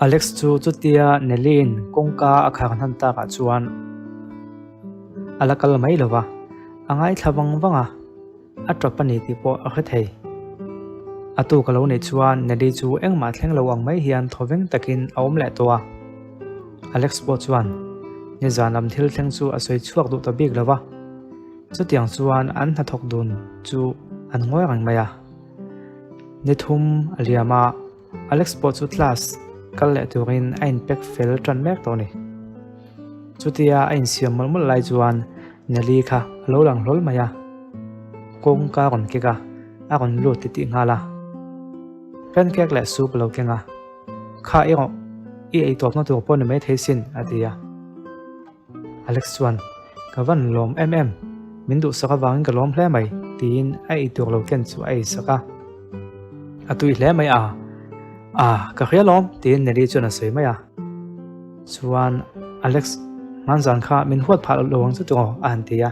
Alex chu chutia Nelly-in kawngka a khar hnan takah chuan a la kal mai lo va, a ngaithla vang vang a, a tap a ni tih pawh a hre thei. A tuk a lo nih chuan Nelly chu engmah thleng lo ang mai hian thawveng takin a awm leh tawh a. Alex pawh chuan nizan lam thil thleng chu a sawi chhuak duh ta bik lo va, chutiang chuan an hnathawk dun chu an ngawi reng mai a. Ni thum a liam a. Alex pawh chu class kal leh turin a inpack fel tan mek tawh a ni. Chutia a insiam mawlh mawlh lai chuan Nelly kha a lo lang hlawl mai a, kawngka a rawn kek a, a rawn lut titih nghal a. Pancake leh soup a lo keng a, Kha erawh i ei tawpna tur pawh ni maithei sin, a ti a. Alex chuan, Ka van lawm em em, min duhsak avangin ka lawm hle mai, tiin a ei tur lo ken chu a ei sak a. A tui hle mai a, a, ka hria lawm, tiin Nelly chuan a sawi mai a. Chuan, Alex, hmanzan kha min huat phah lo ang chu tiraw? a han ti a.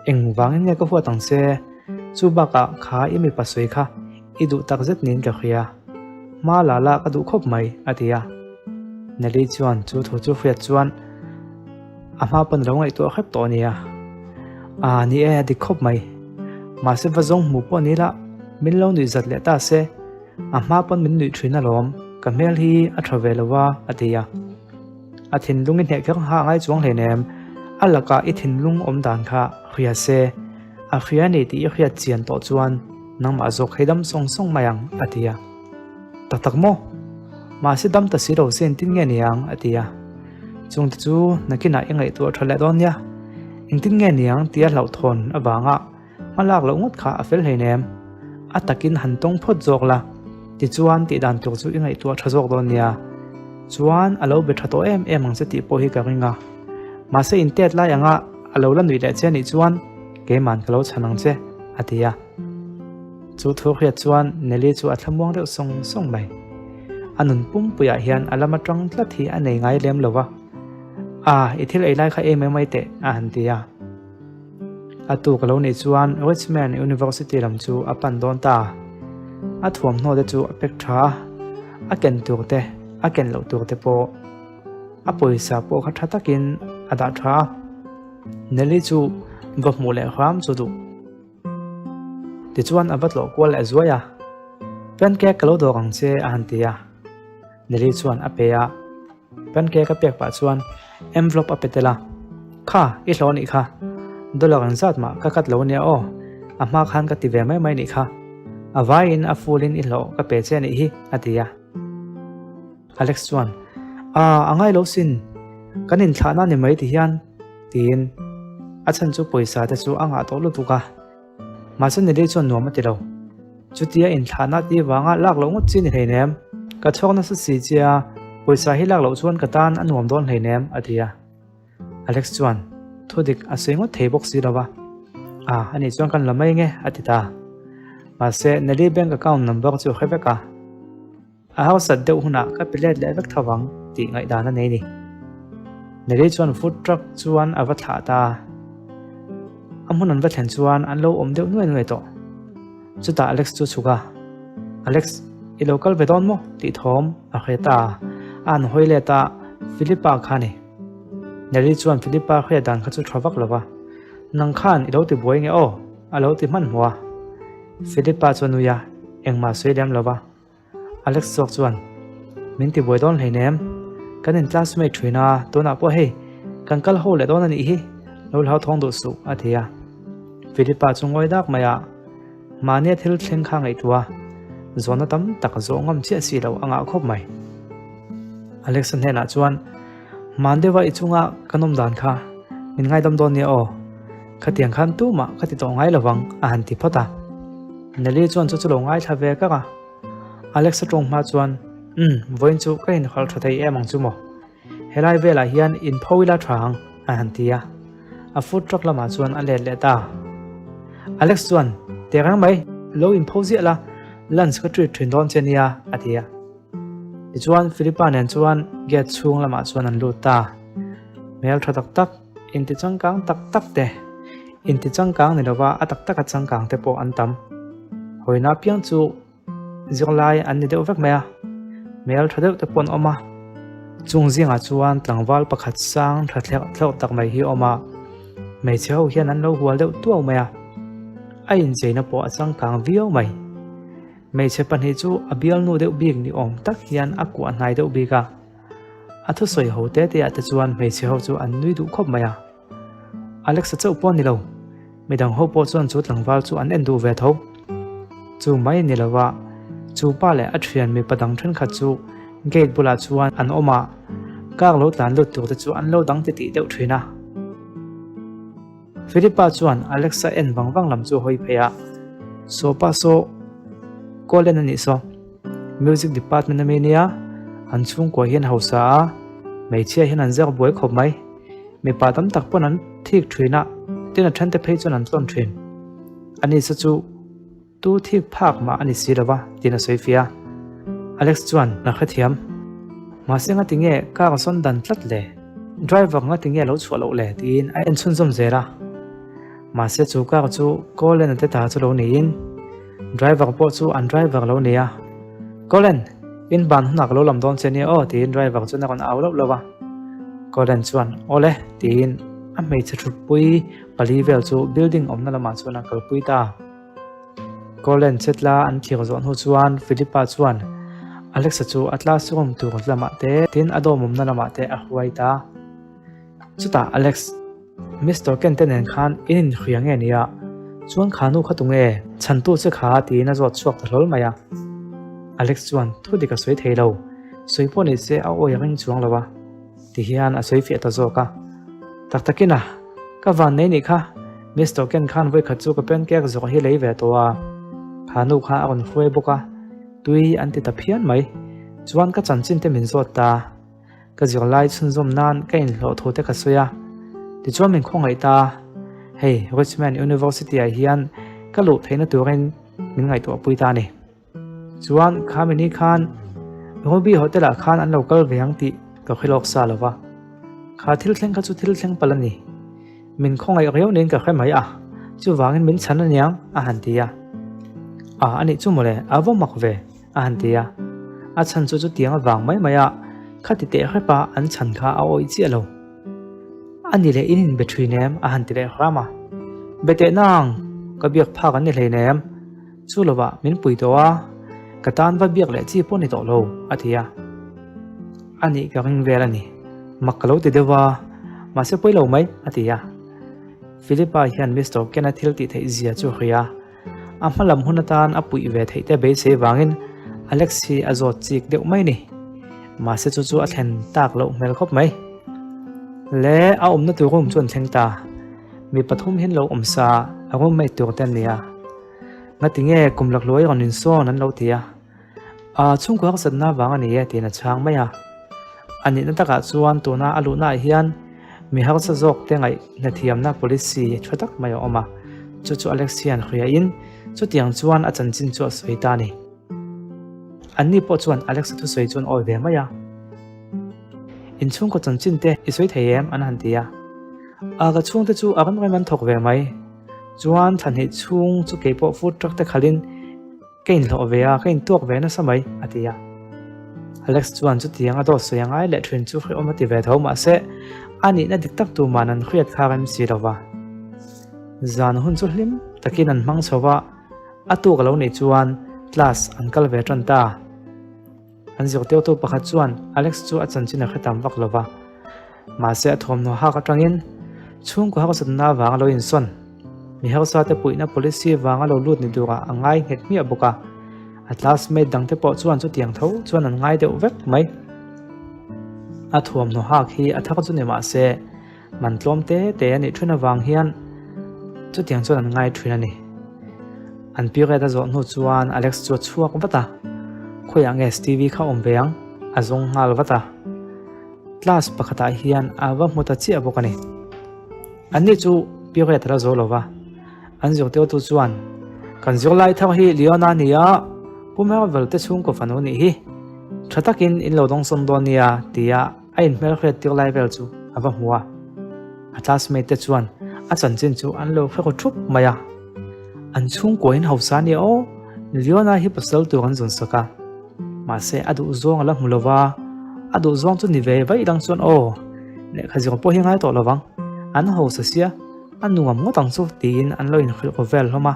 Engvangin nge ka huat ang che? Chu bakah kha i mipa sawi kha i duh tak zet niin ka hria. Hma la la ka duh khawp mai, a ti a. Nelly chuan chu thu chu hriat chuan a hma pawn a lo ngaihtuah hrep tawh a nia. Aa ni e, a dik khawp mai. Mahse va zawng hmuh pawh ni la, min lo nuih zat leh ta se, a hma pawn min nuih thin alawm, ka hmel hi a tha ve lo a, a ti a. A thinlung i hneh kher ha ngai chuang hleinem, a lakah i thinlung awm dan kha hria se, a hria ni tih i hriat chian tawh chuan nangmah zawk hei dam sawng sawng mai ang, a ti a. Tak tak maw? Mahse dam ta si lo se engtin nge niang? a ti a. Chungte chu nakinah i ngaihtuah tha leh dawn nia, engtin nge niang tia hlauhthawn avanga Hma lak loh ngawt kha a fel hleinem. A takin han tawng phawt zawk la, tichuan tih dan tur chu i ngaihtuah tha zawk dawn nia. Chuan a lo be tha tawh em em ang che tih pawh hi ka ring a. Mahse intet lai anga a lo la nuih leh che anih chuan keiman ka lo chhan ang che, a ti a. Chu thu hriat chuan Nelly chu a thlamuang deuh sawng sawng mai. A nun pumpuiah hian a lam atang tlat hi a nei ngai lem lo va. A, i thil ei lai kha ei mai mai teh, a han ti a. A tuk a lo nih chuan Richmond University lam chu a pan dawn ta. A thuamhnaw te chu a pek tha a, a ken tur te, a ken loh tur te pawh a pawisa pawh kha tha takin a dah tha a. Nelly chu va hmuh leh hram chu duh. Tichuan a va tlawh kual leh zuai a, Pancake ka lo dawk ang che a han ti a. Nelly chuan a pe a. Pancake a pek pah chuan envelope a pe tel a, Kha, i hlawh anih kha. Dollar ang zat mah ka cut lo ania aw, a hma khan ka ti ve mai mai anih kha. A vaiin a full in i hlawh ka pe che anih hi, a ti a. Alex chuan, Aa, a ngai lo sin, kan inthlahna ni mai ti hian, tiin a chhan chu pawisa te chu a ngah tawh lutuk a. Mahse Nelly chuan nuam a ti lo. Chutia inthlahna ti vanga lak loh ngawt chi ni hleinem. Ka chhuak nasa si chia, pawisa hi lak loh chuan ka tan a nuam dawn hleinem, a ti a. Alex chuan thudik a sawi ngawt thei bawk si lo va. A, ani chuan kan la mai nge, a ti ta. Mahse Nelly bank account number chu a hre vek a. A hausat deuh hunah ka pe let leh vek tho vang tih ngaihdan a nei ni. Nelly chuan food truck chuan a va thlah ta a. A hmun an va thlen chuan an lo awm deuh nuai nuai tawh. Chutah Alex chu a chhuk a, Alex, i lo kal ve dawn maw? tih thawm a hre ta a. A han hawi let a, Philippa kha a ni. Nelly chuan Philippa hriat dan kha chu tha vak lo va, Nang khan i lo ti buai nge aw? a lo ti hmanhmawh a. Philippa chu a nui a, engmah sawi lem lo va. Alex zawk chuan, Min ti buai dawn hleinem, kan in classmate thin a, tunah pawh hei kan kal ho leh dawn a nih hi, lo hlauthawng duh suh, a ti a. Philippa chu ngawi dak mai a, mahnia thil thleng kha ngaihtuah a, zawhna tam tak zawh ngam chiah si lo a ngah khawp mai. Alex-a hnenah chuan, Hman deuha i chunga ka nawm dan kha min ngaidam dawn nia aw, khatiang khan tumah ka ti tawh ngai lovang, a han ti phawt a. Nelly chuan chu chu lo ngaithla ve kak a. Alex a tawng hma chuan, Umm, vawiin chu ka inhalh tha thei em ang chu maw? Helai velah hian inpho ila tha ang, a han ti a. A food truck lamah chuan a let leh ta. Alex chuan, Teh reng mai, lo inpho ziah la, lunch ka treat thin dawn che nia, a ti a. Tichuan, Philippa nen chuan gate chhung lamah chuan an lut ta. Hmel tha tak tak, inti changkang tak tak te, inti changkang ni lova a tak taka changkang te pawh an tam. Hawina apiang chu zirlai an ni deuh vek mai a. Hmel tha deuh te pawh an awm a, chung zingah chuan tlangval pakhat sang tha thleuh thleuh tak mai hi a awm a, hmeichhe ho hian an lo hual deuh tuau mai a, a incheina pawh a changkang viau mai. Hmeichhe pahnih chu a bialnu deuh bik ni awm tak hian a kuah hnai deuh bik a, a thusawi ho te te ah te chuan hmeichhe ho chu an nui duh khawp mai a. Alexa chauh pawh a ni lo, midang ho pawh chuan chu tlangval chu an en duh ve tho. Chu mai a ni lo va, chu pa leh a thian mipa dang thenkhat chu gate bulah chuan an awm a, car lo tlan lut tur te chu an lo dang titih deuh thin a. Philippa chuan Alexa en vang vang lam chu a hawi phei a, Saw pa saw, call en a nih saw. Music department ami nia, an chhungkua hian hausa a, hmeichhia hian an ziak buai khawp mai. Mipa tam tak pawn an thik thin a, tin a thente phei chuan an tlawn thin. Ani sa chu tu thik phak mah a ni si lo va, tiin a sawi fia. Alex chuan, Na hrethiam. Mahse nga tinge car zawn dan tlat le? Driver nga tinge lo chhuah loh le? tiin a en chhunzawm zel a. Mahse chu car chu Colin-a te ta chu lo niin driver pawh chu an driver lo ni a. Colin, in ban hunah ka lo lam dawn che nia aw tiin driver chuan a rawn au lauh lauh a. Colin chuan Awle tiin a hmeichhe thutpui pali vel chu building awmna lamah chuan a kalpui ta. Colin chetla an thlir zawh hnu chuan Philippa chuan Alexa chu a classroom tur lamah te tin a dawm awmna lamah te a huai ta. Chutah Alex. Mister Ken te nen khan in inhria nge nia? Chuan kha nu kha tunge? Chhantu che kha tiin a zawt chhuak ta hlawl mai a. Alex chuan thu dik a sawi thei lo, sawi pawh ni se a awi a ring chuang lo a, ti hian a sawi fiah ta zawk a. Tak takin a, ka van nei nih kha, Mister Ken khan vawikhat chu ka pancake zawk hi lei ve tawh a, kha nu kha a rawn hruai bawk a, tui an ti ta phian mai. Chuan ka chanchin te min zawt ta. Ka zirlai chhunzawm nan ka inhlawh thu te ka sawi a, tichuan min khawngaih ta. Hei, Richmond University ah hian ka luh theihna turin min ngaihtuah pui ta a ni. Chuan kha mini khan Ruby Hotel ah khan an lo kal ve ang tih ka hre lawk sa lo va. Kha thil thleng kha chu thil thleng palh a ni. Min khawngaih riau niin ka hre mai a, chuvangin min chhan aniang a han ti a. A, anih chu mawle, a va mak ve. A han ti a, a chhan chu chutiang avang mai mai a khati teh hrep a an chhan kha a awih chiah lo. A ni leh in inbe thin em? A han ti leh hram a. Be teh nang, ka biak phak an ni hlein em? Chu lovah min pui tawh a, ka tan va biak leh chi pawh ni tawh lo, a ti a. A nih ka ring vel a ni, mak ka lo ti deuh a, mahse pawi lo mai, a ti a. Philippa hian Mister Ken-a thil tih theih zia chu a hria a. A hma lam hun atan a puih ve theih te beisei vangin Alex hi a zawt chik deuh mai ni. Mahse chu chu a thlen tak loh hmel khawp mai. Le a awmna tur room chu an thleng ta. Mi pathum hian lo awm sa a roommate tur te an ni a. Ngatinge kum lakhluai rawn insawn an lo ti a. A chhungkua harsatna vang a ni e tiin a chhang mai a. A nihna takah chuan tuna a luhnaah hian mi harsa zawk te ngaihnathiamna policy tha tak mai a awm a, chu chu Alex hian hriain chutiang chuan a chanchin chu a sawi ta a ni. Anni pawh chuan Alex-a thusawi chu an awi ve mai a. Inchhungkaw chanchin te i sawi thei em? an han ti a. A ka chhungte chu a rem rem an thawk ve mai. Chuan thla hnih chhung chu keipawh food truck te khalhin Ka inhlawh ve a, ka intuak ve nasa mai, a ti a. Alex chuan chutiang a dawt sawi a ngai leh thin chu hrehawm a ti ve tho, mahse a nihna dik tak tuman an hriat kha rem si lo va. Zan hun chu hlim takin an hmang chho va, a tuk a lo nih chuan class an kal ve tan ta. An zirtirtu pakhat chuan Alex chu a chanchin a hre tam vak lo va, mahse a thawmhnaw hak atangin chhungkaw harsatna avanga lo insawn, mi harsa te puihna policy vanga lo lut ni turah a ngai nghet hmiah bawk a. A classmate dangte pawh chuan chutiang tho chuan an ngai deuh vek mai. A thuamhnaw hak hi a thar chu ni mahse man tlawm te te a nih thin avang hian chutiang chuan an ngai thin a ni. An period a zawh hnu chuan Alex chu a chhuak vat a, khawiah nge Stevie kha awm ve ang? A zawng nghal vat a. Class pakhatah hian a va hmu ta chiah bawk a ni. Anni chu period a la zo lo va, an zirtirtu chuan, Kan zirlai thar hi Leona a ni a, Pu Marvel te chhungkaw fanu nih hi. Tha takin in lo dawngsawn dawn nia, tia A inhmelhriat tir lai vel chu a va hmu a, a classmate te chuan a chanchin chu an lo hre thup mai a. An chhungkuain hausa nia aw, Leona hi pasal tur an zawn sak a. Mahse a duh zawng a la hmu lo va, a duh zawng chu ni ve vaih dang chuan aw, lehkha zir pawh hi ngai tawh lo vang, an hausa sia, a nuam ngawt ang chu tiin an lo inhrilh aw vel hlawm a.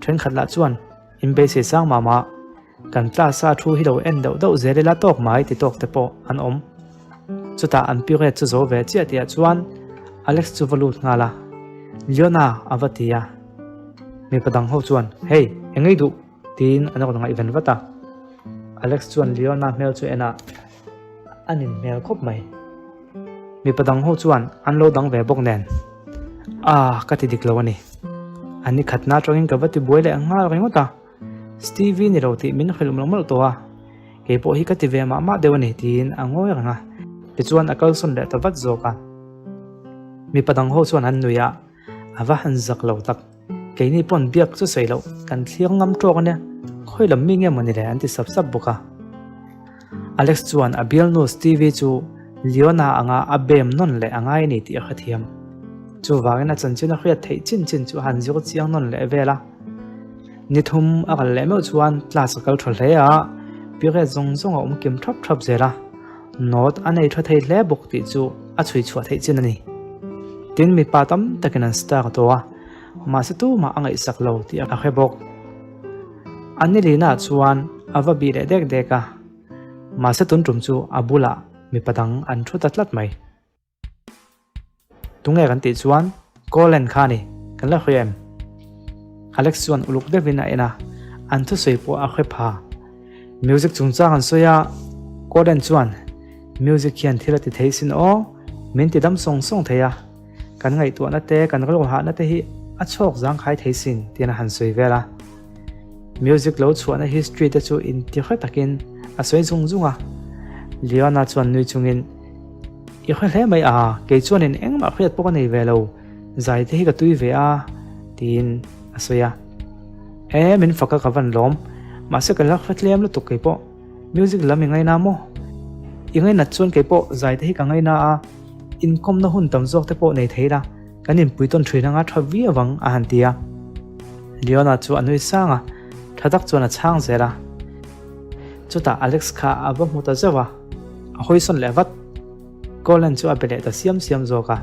Thenkhat lah chuan inbeisei sang mah mah, kan class a thu hi lo en deuh deuh zel ila tawk mai ti tawk te pawh an awm. Chutah an period chu zo ve chiah tihah chuan Alex chu va lut nghal a, Leona a va ti a. Mipa dang ho chuan, Hey, eng ei duh? Tiin an rawn ngaihven vat a. Alex chuan Leona hmel chu en a, a nin hmel khawp mai. Mipa dang ho chuan an lo dang ve bawk nen, Ah, ka ti dik lo a ni. A ni khatna atangin ka va ti buai leh nghal ringawt a. Stevie ni lo tih min hrilh mawlh mawlh tawh a, kei pawh hi ka ti ve mah mah deuh a ni tiin a ngawi reng a. Tichuan a kalsawn leh ta vat zawk a. Mipa dang ho chuan an nui a. A va han zak lo tak. Keini pawn biak chu sawi loh kan thlir ngam tawk ania, khawi lam mi nge maw ni le an ti sap sap bawk a. Alex chuan a bialnu Stevie chu Leona anga a bem nawn leh a ngai a ni tih a hrethiam. Chuvangin a chanchin a hriat theih chin chin chu a han zir chiang nawn leh vel a. Ni thum a kal leh meuh chuan class a kal tha hle a, period zawng zawng a awm kim thap thap zel a. Note a nei tha thei hle bawk tih chu a chhui chhuah theih chin a ni. Tin, mipa tam takin an star tawh a, mahse tumah a ngaihsak lo tih a hre bawk. A nilina chuan a va bih leh dek dek a, mahse tun tum chu a bulah mipa dang an thu ta tlat mai. Tunge kan tih chuan Colin kha a ni, kan la hria em? Alex chuan uluk deuhin a en a, an thusawi pawh a hre pha. Music chungchang an sawi a, Colin chuan Music hian thil a ti thei sin aw, min ti dam sawng sawng thei a, kan ngaihtuahna te, kan rilru hahna te hi a chhawk zangkhai thei sin tiin a han sawi vel a. Music lo chhuahna history te chu inti hre takin a sawi zung zung a. Leona chuan nui chungin, I hre hle mai a, kei chuanin engmah hriat pawh ka nei ve lo, zai te hi ka tui ve a, tiin a sawi a. E, min fak a ka van lawm, mahse ka la hre tlem lutuk kei pawh. Music lam i ngaina maw? I ngainat chuan kei pawh zai te hi ka ngaina a, inkawmna hun tam zawk te pawh nei thei la. Kan inpui tawn thin anga tha viau ang a han ti a. Leona chu a nui sang a, tha tak chuan a chhang zel a. Chutah Alex kha a va hmu ta zeuh a, a hawisawn leh vat. Colin chu a be leh ta siam siam zawk a.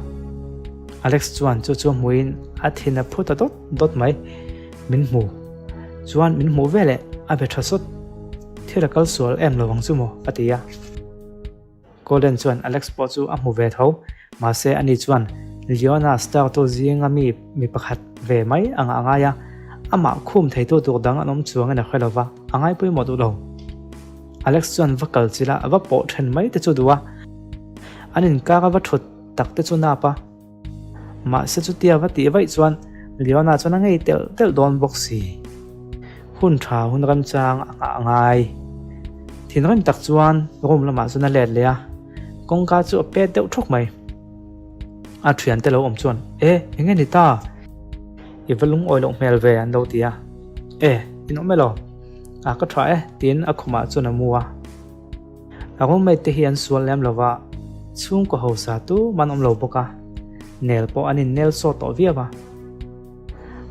Alex chuan chu chu hmuin a thin a phu ta dawt dawt mai. Min hmu. Chuan min hmuh veleh a be tha sawt. Thil a kal sual em lo ang chu maw? a ti a. Colin chuan Alex pawh chu a hmu ve tho, mahse ani chuan Leona star tu zinga mi mi pakhat ve mai anga a ngai a, amah khum theitu tur dang an awm chuangin a hre lo va, a ngai pawimawh duh lo. Alex chuan va kal chila a va pawh then mai te chu duh a, an inkar a va thut tak te chu nap a. Mahse chutia va tih vaih chuan Leona chuan a ngei telh telh dawn bawk si. Hun tha hun remchang a nghah a ngai. Thinrim tak chuan room lamah chuan a let leh a, kawngka chu a pet deuh thawk mai. A thiante lo awm chuan, E, eng nge ni ta? I va lungawi loh hmel ve an lo ti a. E, in awm elaw? A ka tha e, tiin a khumah chuan a mu a. A roommate te hi an sual lem lo va, chhungkaw hausa tu man awm lo bawk a, nel pawh an innel sawt tawh viau a.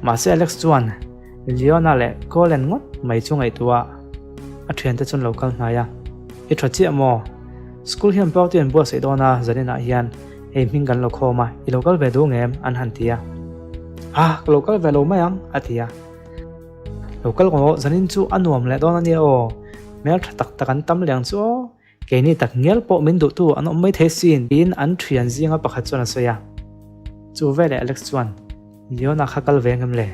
Mahse Alex chuan Leona leh Colin ngawt mai chu ngaihtuah a thiante chuan lo kal hnai a, I tha chiah maw? School hian party an buatsaih dawn a, zaninah hian hei hming kan lo khawm a, i lo kal ve duh ngem? an han ti a. Ah, ka lo kal ve lo mai ang, a ti a. Lo kal rawh, zanin chu a nuam leh dawn a nia aw. Hmel tha tak tak an tam leng chu aw. Keini tak ngial pawh min duhtu an awm mai thei sin, tiin an thian zinga pakhat chuan a sawi a. Chu veleh Alex chuan, Leona kha kal ve ngem le?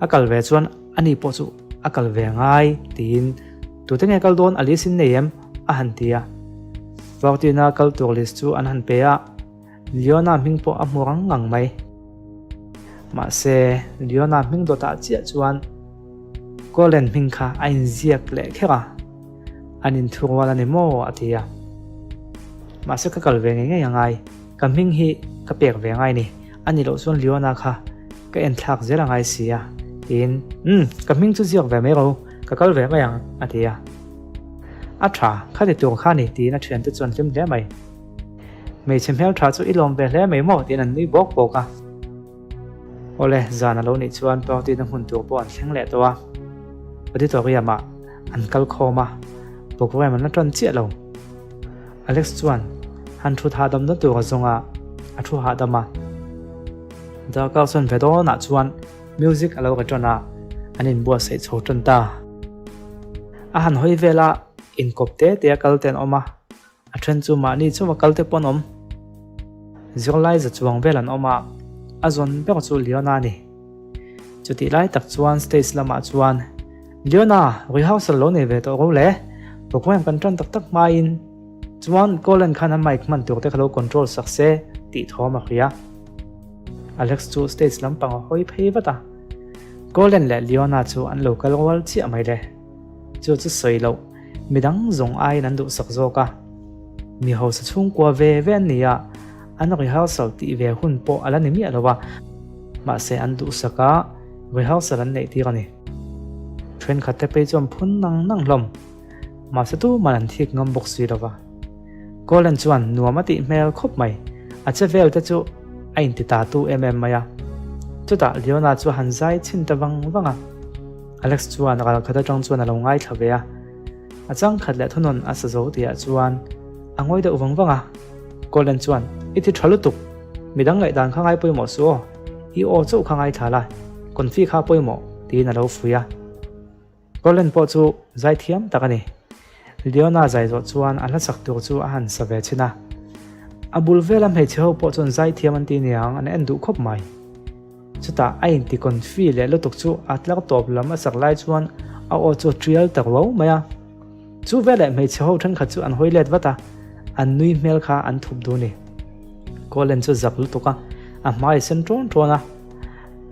A kal ve chuan ani pawh chu a kal ve ngai, tiin tute nge kal dawn a list in nei em? a han ti a. Party-na kal tur list chu an han pe a. Leona hming pawh a hmu rang ngang mai. Mahse, Leona hming dawtah chiah chuan Colin hming kha a inziak leh kher a, an inthurual a ni maw a ti a. Mahse ka kal ve ngei ngei a ngai, ka hming hi ka pek ve ngai ni, a nih loh chuan Leona kha ka en thlak zel a ngai si a, tiin, Umm, ka hming chu ziak ve mai ro, ka kal ve mai ang, a ti a. A tha, khati tur kha a ni, tiin a thiante chuan hlim hle mai. Hmeichhe hmeltha chu i lawm ve hle mai maw tiin an nui bawk bawk a. Awle, zan a lo nih chuan party na hmun tur pawh an thleng leh tawh a. Auditorium ah an kal khawm a. Programme an la ṭan chiah lo. Alex chuan han ṭhut hahdamna tur a zawng a, a ṭhu hahdam a. Darkar chuan ve dawnah chuan music a lo ri ṭan a, an inbuatsaih chho ṭan ta. A han hawi vel a, inkawp te te a kal te an awm a, a ṭhen chu mahni chauh a kal te pawh an awm. Zirlai za chuang vel an awm a, a zawn ber chu Leona a ni. Chutih lai tak chuan stage lamah chuan Leona, rehearsal lo nei ve tawh ro le, program kan tan tak tak hmain chuan Colin khan a mic hman tur te kha lo control sak se tih thawm a hria. Alex chu stage lampang a hawi phei vat a, Colin leh Leona chu an lo kal rual chiah mai le. Chu chu sawi loh, midang zawng aiin an duhsak zawk a. Mi hausa chhungkua ve ve an ni a, an rehearsal tih ve hun pawh a la ni miah lo a, mahse an duhsak a, rehearsal an neih tir a ni. Thenkhat te phei chuan phun nang nang hlawm, mahse tuman an thik ngam bawk si lo va. Colin chuan nuam a tih hmel khawp mai, a che vel te chu a inti ta tu em em mai a. Chutah Leona chu a han zai chhin ta vang vang a, Alex chuan ralkhat atang chuan a lo ngaithla ve a. A changkhat leh thunawn a sa zo tihah chuan a ngawi deuh vang vang a. Colin chuan, I ti tha lutuk, midang ngaihdan kha ngai pawimawh suh aw, i aw chauh kha ngaithla la, confi kha pawimawh, tiin a lo fuih a. Colin pawh chu zaithiam tak a ni. Leona zai zawh chuan a hlasak tur chu a han sa ve chhin a. A bul vela hmeichhe ho pawh chuan zaithiam an ti niang an en duh khawp mai. Chutah a inti confi leh lutuk chu a tlar tawp lam a sak lai chuan a aw chu a tial ta ruau mai a. Chu veleh hmeichhe ho thenkhat chu an hawi let vat a, an nui hmel kha an thup dun i. Colin chu zak lutuk a, a hmai a sen ṭawn ṭawn a.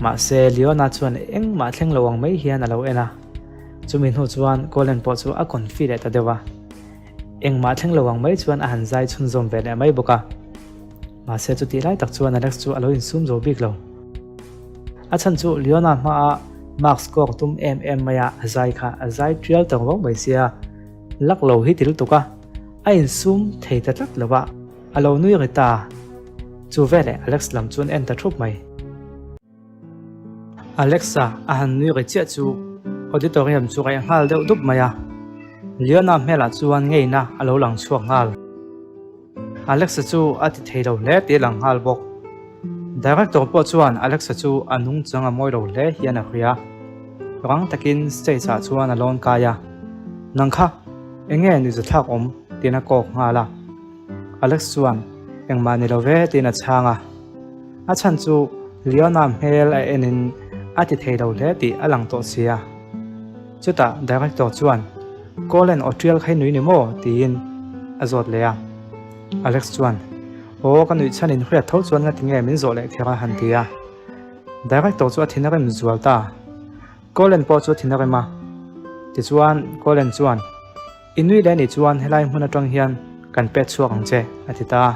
Mahse Leona chuan engmah thleng lo ang mai hian a lo en a. Chumi hnu chuan Colin pawh chu a confi leh ta deuh a. Engmah thleng lo ang mai chuan a han zai chhunzawm ve leh mai bawk a. Mahse chutih lai tak chuan Alex chu a lo insum zo bik lo. A chhan chu Leona hmaa mark score tum em em maia a zai kha a zai tial ta ruau mai sia, luck lo hi ti lutuk a, a insum thei ta tlat lo a, a lo nui ri ta. Chu veleh Alex lam chuan en ta thup mai. Alexa a han nui ri chiah chu auditorium chu raih nghal deuh dup mai a, Leona hmelah chuan ngeina a lo lang chhuak nghal. Alexa chu a ti thei lo hle tih a lang nghal bawk. Director pawh chuan Alexa chu a nungchang a mawi lo hle hian a hria. Rang takin stage ah chuan a lawn kai a, Nang kha, eng nge nuihzathlak awm? tiin a kawk nghal a. Alex chuan, Engmah ni lo ve tiin a chhang a. A chhan chu Leona hmel a enin a ti thei lo hle tih a lang tawh sia. Chutah director chuan, Colin aw tial kha i nui ni maw? tiin a zawt leh a. Alex chuan, Aw ka nuih chhan in hriat tho chuan ngati nge min zawh leh kher a han ti a. Director chu a thin a rem zual ta. Colin pawh chu a thin a rem a. Tichuan Colin chuan, I nui leh nih chuan helai hmun atang hian kan pet chhuak ang che, a ti ta a.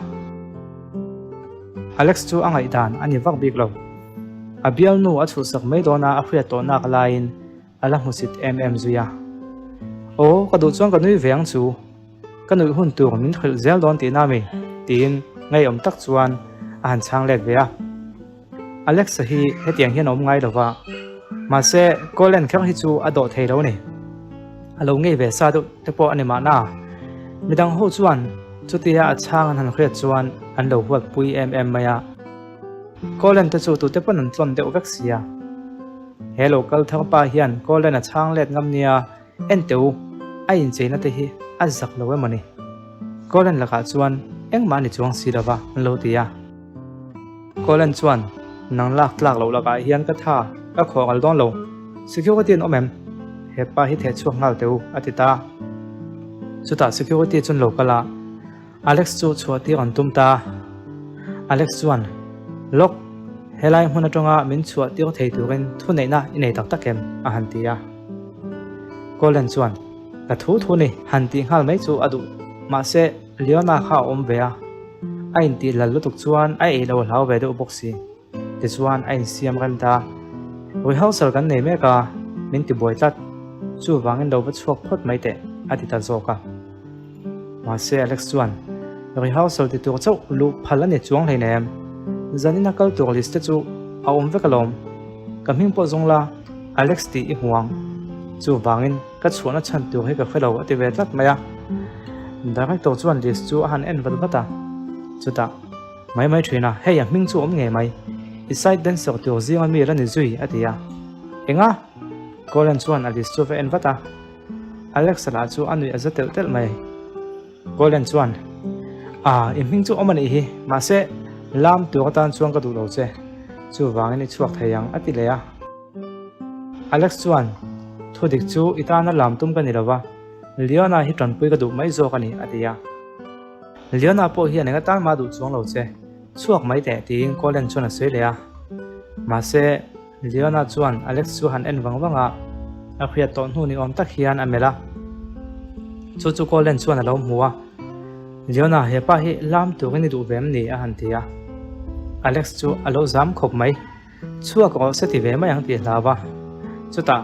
Alex chu a ngaihdan a ni vak bik lo. A bialnu a chhuhsak mai dawn a a hriat tawh nak laiin a la hmusit em em zui a. Aw, ka duh chuan ka nui ve ang chu. Ka nuih hun tur min hrilh zel dawn tihna mi? tiin ngeiawm tak chuan a han chhang let ve a. Alexa hi hetiang hian a awm ngai lo va, mahse Colin kher hi chu a dawh thei lo a ni. A lo ngei ve sa deuh te pawh a ni mahna. Midang ho chuan chutia a chhang an han hriat chuan an lo huatpui em em mai a. Colin te chu tute pawn an tlawn deuh vek sia. He lo kal thar pa hian Colin a chhang let ngam nia en teh u, a incheina te hi a zak lo emaw ni? Colin lakah chuan engmah a ni chuang si lova an lo ti a. Colin chuan, Nang lak tlak loh lakah hian ka tha, ka khawh ngal dawn lo. Security an awm em? He pa hi theh chhuak nghal teh u, a ti ta. Chutah security chuan lo kal a, Alex chu chhuah tir an tum ta. Alex chuan, Lawk, helai hmun atanga min chhuah tir thei turin thuneihna i nei tak tak em? a han ti a. Colin chuan, Ka thu thu ni, han tih nghal mai chu a duh. Mahse, Leona kha a awm ve a, a intih lal lutuk chuan a ei lo a hlau ve deuh bawk si. Tichuan a insiam rem ta. Rehearsal kan nei mek a, min ti buai tlat. Chuvangin lo va chhuak phawt mai teh, a ti ta zawk a. Mahse Alex chuan, Rehearsal ti tur chauh luh phal a ni chuang hleinem. Zanin a kal tur list te chu a awm vek alawm. Ka hming pawh zawng la, Alex tih i hmu ang. Chuvangin ka chhuahna chhan tur hi ka hre lo a ti ve tlat mai a. Director chuan list chu a han en vat vat a, chutah, Mai mai thin a, hei a hming chu awm ngei mai, i side dancer tur zinga mi la ni zui a ti a. Enga? Colin chuan a list chu va en vat a. Alex-a lah chu a nuih a za telh telh mai. Colin chuan, Ah, i hming chu awm a nih hi, mahse, lam tur atan chuan ka duh lo che, chuvangin i chhuak thei ang a ti leh a. Alex chuan, Thu dik chu i tana lam tum ka ni lo va, Leona hi tanpui ka duh mai zawk a ni a ti a. Leona pawh hian eng atan mah duh chuang lo che, chhuak mai teh tiin Colin chuan a sawi leh a. Mahse, Leona chuan Alex chu han en vang vang a, a hriat tawh hnu ni awm tak hian a melh a. Chu chu Colin chuan a lo hmu a, Leona, he pa hi lam turin i duh ve em ni? a han ti a. Alex chu a lo zam khawp mai. Chhuak rawh se ti ve mai ang tih hlau a. Chutah,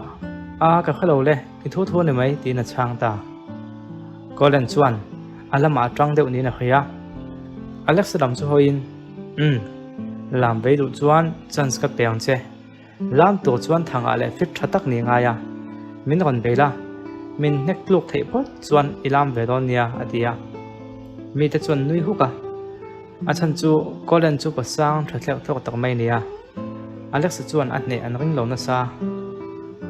A, ka hre lo le, i thu thu a ni mai tiin a chhang ta. Colin chuan a lamah a tang deuh niin a hria. Alex lam chu hawiin, Umm, lam vei duh chuan chance ka pe ang che. Lam tur chuan thangah leh fit tha tak ni ngai a. Min rawn bei la, min hnek tluk theih phawt chuan i lam ve dawn nia a ti a. Mite chuan nui huk a. A chhan chu Colin chu pasang tha thleuh thlawk tak mai a ni a, Alex-a chuan a hneh an ring lo nasa.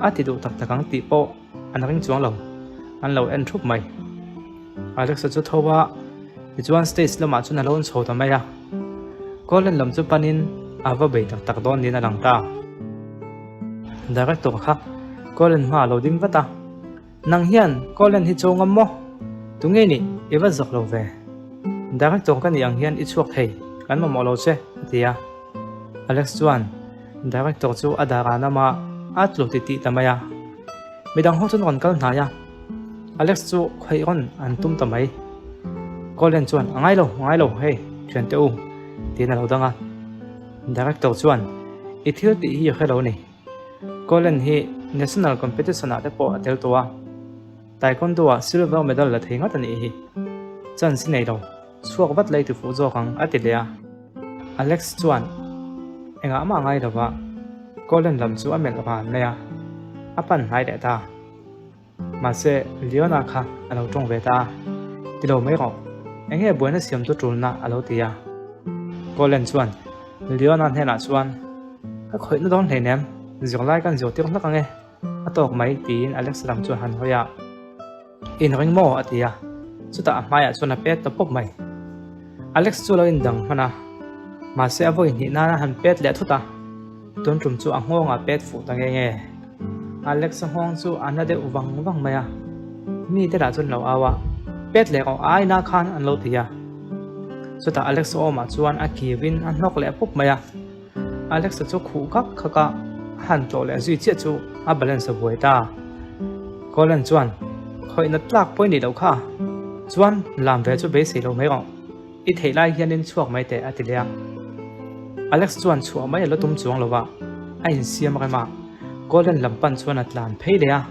A ti duh tak tak ang tih pawh an ring chuang lo, an lo en thup mai. Alex-a chu tho a, tichuan stage lamah chuan a lo chho ta mai a. Colin lam chu panin a va bei tak tak dawn niin a lang ta. Director kha Colin hmaah a lo ding vat a. Nang hian Colin hi cho ngam maw? Tunge nih i va zawk lo ve? Director ka nih ang hian i chhuak thei, kan mamawh lo che, a ti a. Alex chuan Director chu a dar ah nama a tlu ti tih ta mai a. Midang ho chuan rawn kal hnai a, Alex chu khawih rawn an tum ta mai. Colin chuan a ngai lo, a ngai lo, hei thiante u, tiin a lo dang a. Director chuan i thil tih hi i hre lo ni. Colin hi National Competition ah te pawh a tel tawh a, Taekwondo ah silver medal la thei ngat a nih hi. Chance i nei lo, chhuak vat la i ti fuh zawk ang a ti leh a. Alex chuan engah mah ngai lova Colin lam chu a melh ran mai a, a pan hnai leh ta. Mahse, Leona kha a lo tawng ve ta a, Ti lo mai rawh, eng nge buaina siam chu tulna a lo ti a. Colin chuan Leona hnenah chuan, Ka khawihna dawn hleinem, zirlai kan zirtir hlak ang e, a tawk mai tiin Alex lam chu a han hawi a. Inring maw? a ti a, chutah a hmaiah chuan a pet ta pawp mai. Alex chu a lo indang hman a, mahse a vawi hnih nana han pet leh thut a. Tun tum chu a nghawng a pet fuh ta nge nge. Alex-a nghawng chu a na deuh vang vang mai a, mite lah chu an lo au a, Pet leh rawh ai na khan an lo ti a. Chutah Alex-a awmah chuan a kirin a hnawk leh pup mai a. Alex-a chu khuh khak khak a, a han tlawh leh zui chiah chu a balance a buai ta. Colin chuan, Khawihna tlak pawh i nih loh kha, chuan lam ve chu beisei lo mai rawh. I theih lai hianin chhuak mai teh a ti leh a. Alex chuan chhuah mai a la tum chuang lo a, a insiam rem a, Colin lam pan chuan a tlan phei leh a.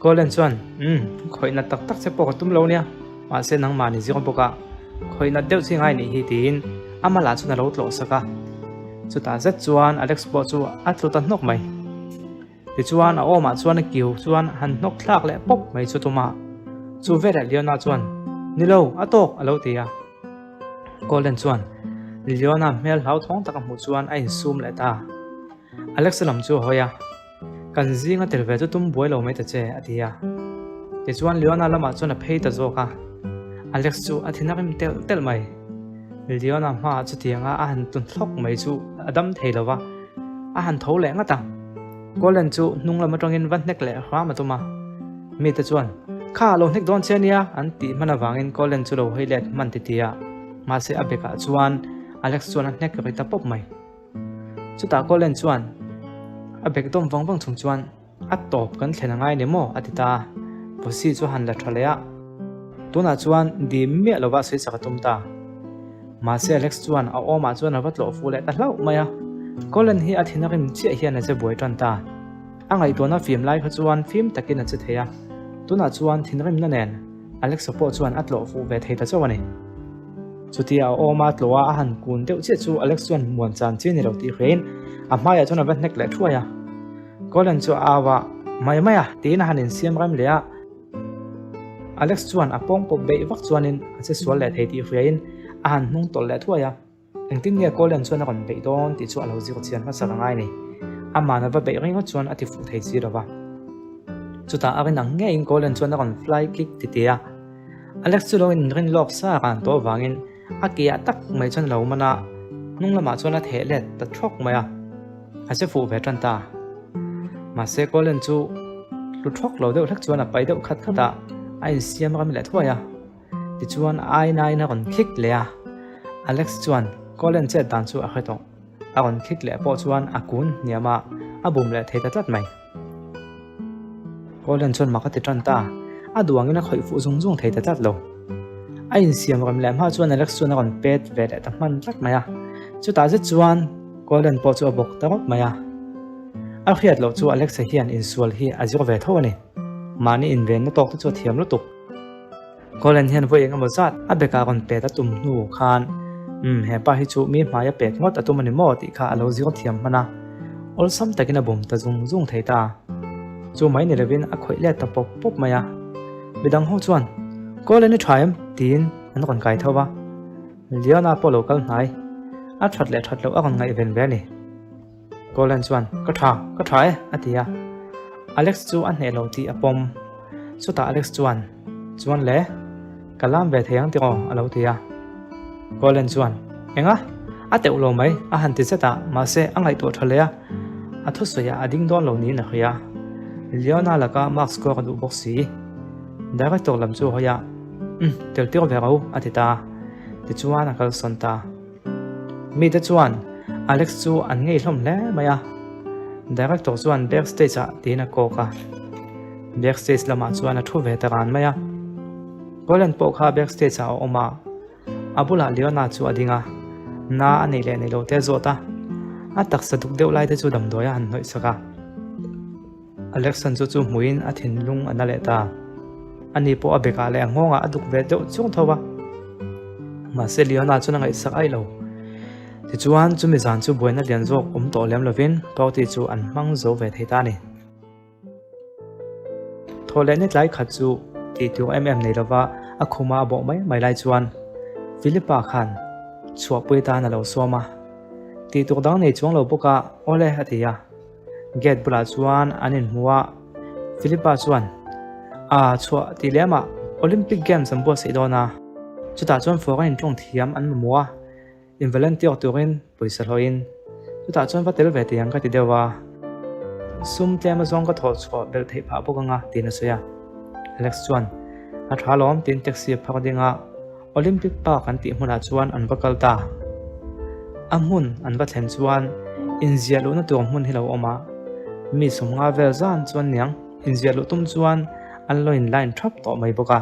Colin chuan, Umm, khawih nat tak tak che pawh ka tum lo nia, mahse nangmah ni zir bawk a, khawih nat deuh chi ngai nih hi tiin a malah chuan a lo tlawh sak a. Chutah zet chuan Alex pawh chu a tlu ta hnawk mai. Tichuan a awmah chuan a kiu chuan han hnawk thlak leh pawp mai chu tum a, chu veleh Leona chuan, Ni lo, a tawk a lo ti a. Colin chuan Leona hmel hlauthawng tak a hmuh chuan a insum leh ta. Alexa lam chu a hawi a, Kan zinga tel ve chu tum buai lo mai ta che, a ti a. Tichuan Leona lamah chuan a phei ta zawk a, Alex chu a thin a rim telh telh mai. Leona hmaah chutianga a han tun thlawk mai chu a dam thei lo va, a han tho leh ngat a. Colin chu hnung lam atangin va hnek leh hram a tum a. Mite chuan, Kha a lo hnek dawn che nia, an tih hman avangin Colin chu lo hawi let hman ti ti a. Mahse a bekah chuan Alex chuan a hnek ri ta pawp mai. Chutah Colin chuan a bek dawm vang vang chung chuan, A tawp kan thlen a ngai ni maw? a ti ta a. Posi chu a han la tha leh a. Tunah chuan dim miah lova sawi chak a tum ta. Mahse Alex chuan a awmah chuan a va tlawh fuh leh ta hlauh mai a. Colin hi a thin a rim chiah hian a che buai tan ta. A ngaihtuahna fim lai kha chuan fim takin a che thei a. Tunah chuan thinrimna nen Alex-a pawh chuan a tlawh fuh ve thei ta chauh a ni. Chutia a awma tlawh a a han kun deuh chiah chu Alex chuan muan chan chi a ni lo tih hrein a hmaiah chuan a va hnek leh thuai a. Colin chu a au a. Mai mai a, tiin a han insiam rem leh a. Alex chuan a pawng pawp beih vak chuanin a che sual leh thei tih hriain a han hnung tawlh leh thuai a. Engtin nge Colin chuan a rawn beih dawn tih chu a lo zir chian hmasak a ngai ni. Aman a va beih ringawt chuan a ti fuh thei si lo va. Chutah a rin ang ngeiin Colin chuan a rawn fly kick ti ti a. Alex chu lo inrin lawk sa a ran tawh avangin a ke ah tak mai chuan a lo man a, hnung lamah chuan a theh let ta thawk mai a. A che fuh ve tan ta. Mahse Colin chu hlu thawk lo deuh hlek chuan a pai deuh khat khat a, a insiam ram leh thuai a. Tichuan ainain a rawn khik leh a, Alex chuan Colin chet dan chu a hre tawh. A rawn khik leh pawh chuan a kun hniam a, a bum leh thei ta tlat mai. Colin chuan mak a ti tan ta, a duh angin a khawih fuh zung zung thei ta tlat lo. A insiam rem leh hma chuan Alex chuan a rawn pet ve leh ta hman tlat mai a, chutah zet chuan Colin pawh chu a bawk ta rawp mai a. A hriat loh chu Alex-a hian insual hi a zir ve tho a ni. Mahni invenna tawk te chu a thiam lutuk. Colin hian vawi engemaw zat a bekah rawn pet a tum hnu khan Umm hepa hi chu mi hmai a pet ngawt a tum a ni maw tih kha a lo zir thiam hman a, awlsam takin a bum ta zung zung thei ta. Chu mai ni lovin a khawih let ta pawp pawp mai a. Midang ho chuan Colin i tha em? tiin an rawn kai tho va. Leona pawh lo kal hnai. A that leh that loh a rawn ngaihven ve a ni. Colin chuan, Ka tha, ka tha e, a ti a. Alex chu a hneh lo tih a pawm. Chutah Alex chuan, Chuan le, ka lam ve thei ang tiraw, a lo ti a. Colin chuan, Enga? A teuh lo mai, a han ti zet a, mahse a ngaihtuah tha leh a, a thusawiah a ding dawn lo niin a hria. Leona laka mark score a duh bawk si. Director lam chu a hawi a, Umm, tel tir ve ro, a ti ta. Tichuan a kalsawn ta. Mite chuan Alex chu an ngei hlawm hle mai a, Director chuan back stage ah tiin a kawk a, back stage lamah chuan a thu ve ta ran mai a. Colin pawh kha back stage ah a awm a, a bulah Leona chu a ding a, na a nei leh nei lo te a zawt a, a taksa duk deuh lai te chu damdawi a han hnawih sak a. Alexan chu chu hmuin a thinlung a na leh ta. Ani pawh a bekah leh a nghawngah a duk ve deuh chung tho a. Mahse Leona chuan a ngaihsak aih lo. Tichuan chumi zan chu buaina lian zawk awm tawh lem lovin party chu an hmang zo ve thei ta a ni. Thaw leh ni tlai khat chu tih tur em em nei lova a khuma a bawh mai mai lai chuan Philippa khan chhuahpui tan a lo sawm a. Tih tur dang nei chuang lo bawk a, Awle a ti a. Gate bulah chuan an inhmu a, Philippa chuan, A, chhuah tih lemah Olympic Games an buatsaih dawn a, chutah chuan foreign tawng thiam an mamawh a, in volunteer turin pawisa hlawhin chutah chuan va tel ve tih ang ka ti deuh a, sum tlem azawng ka thawh chhuah belh theih phah bawk anga tiin a sawi a. Alex chuan, A tha lawm tiin taxi a phak ding a. Olympic Park an tih hmunah chuan an va kal ta. A hmun an va thlen chuan inziah luhna tur hmun hi lo awm a, mi 50 vel zan chuan niang inziah luh tum chuan an lo in line thap tawh mai bawk a.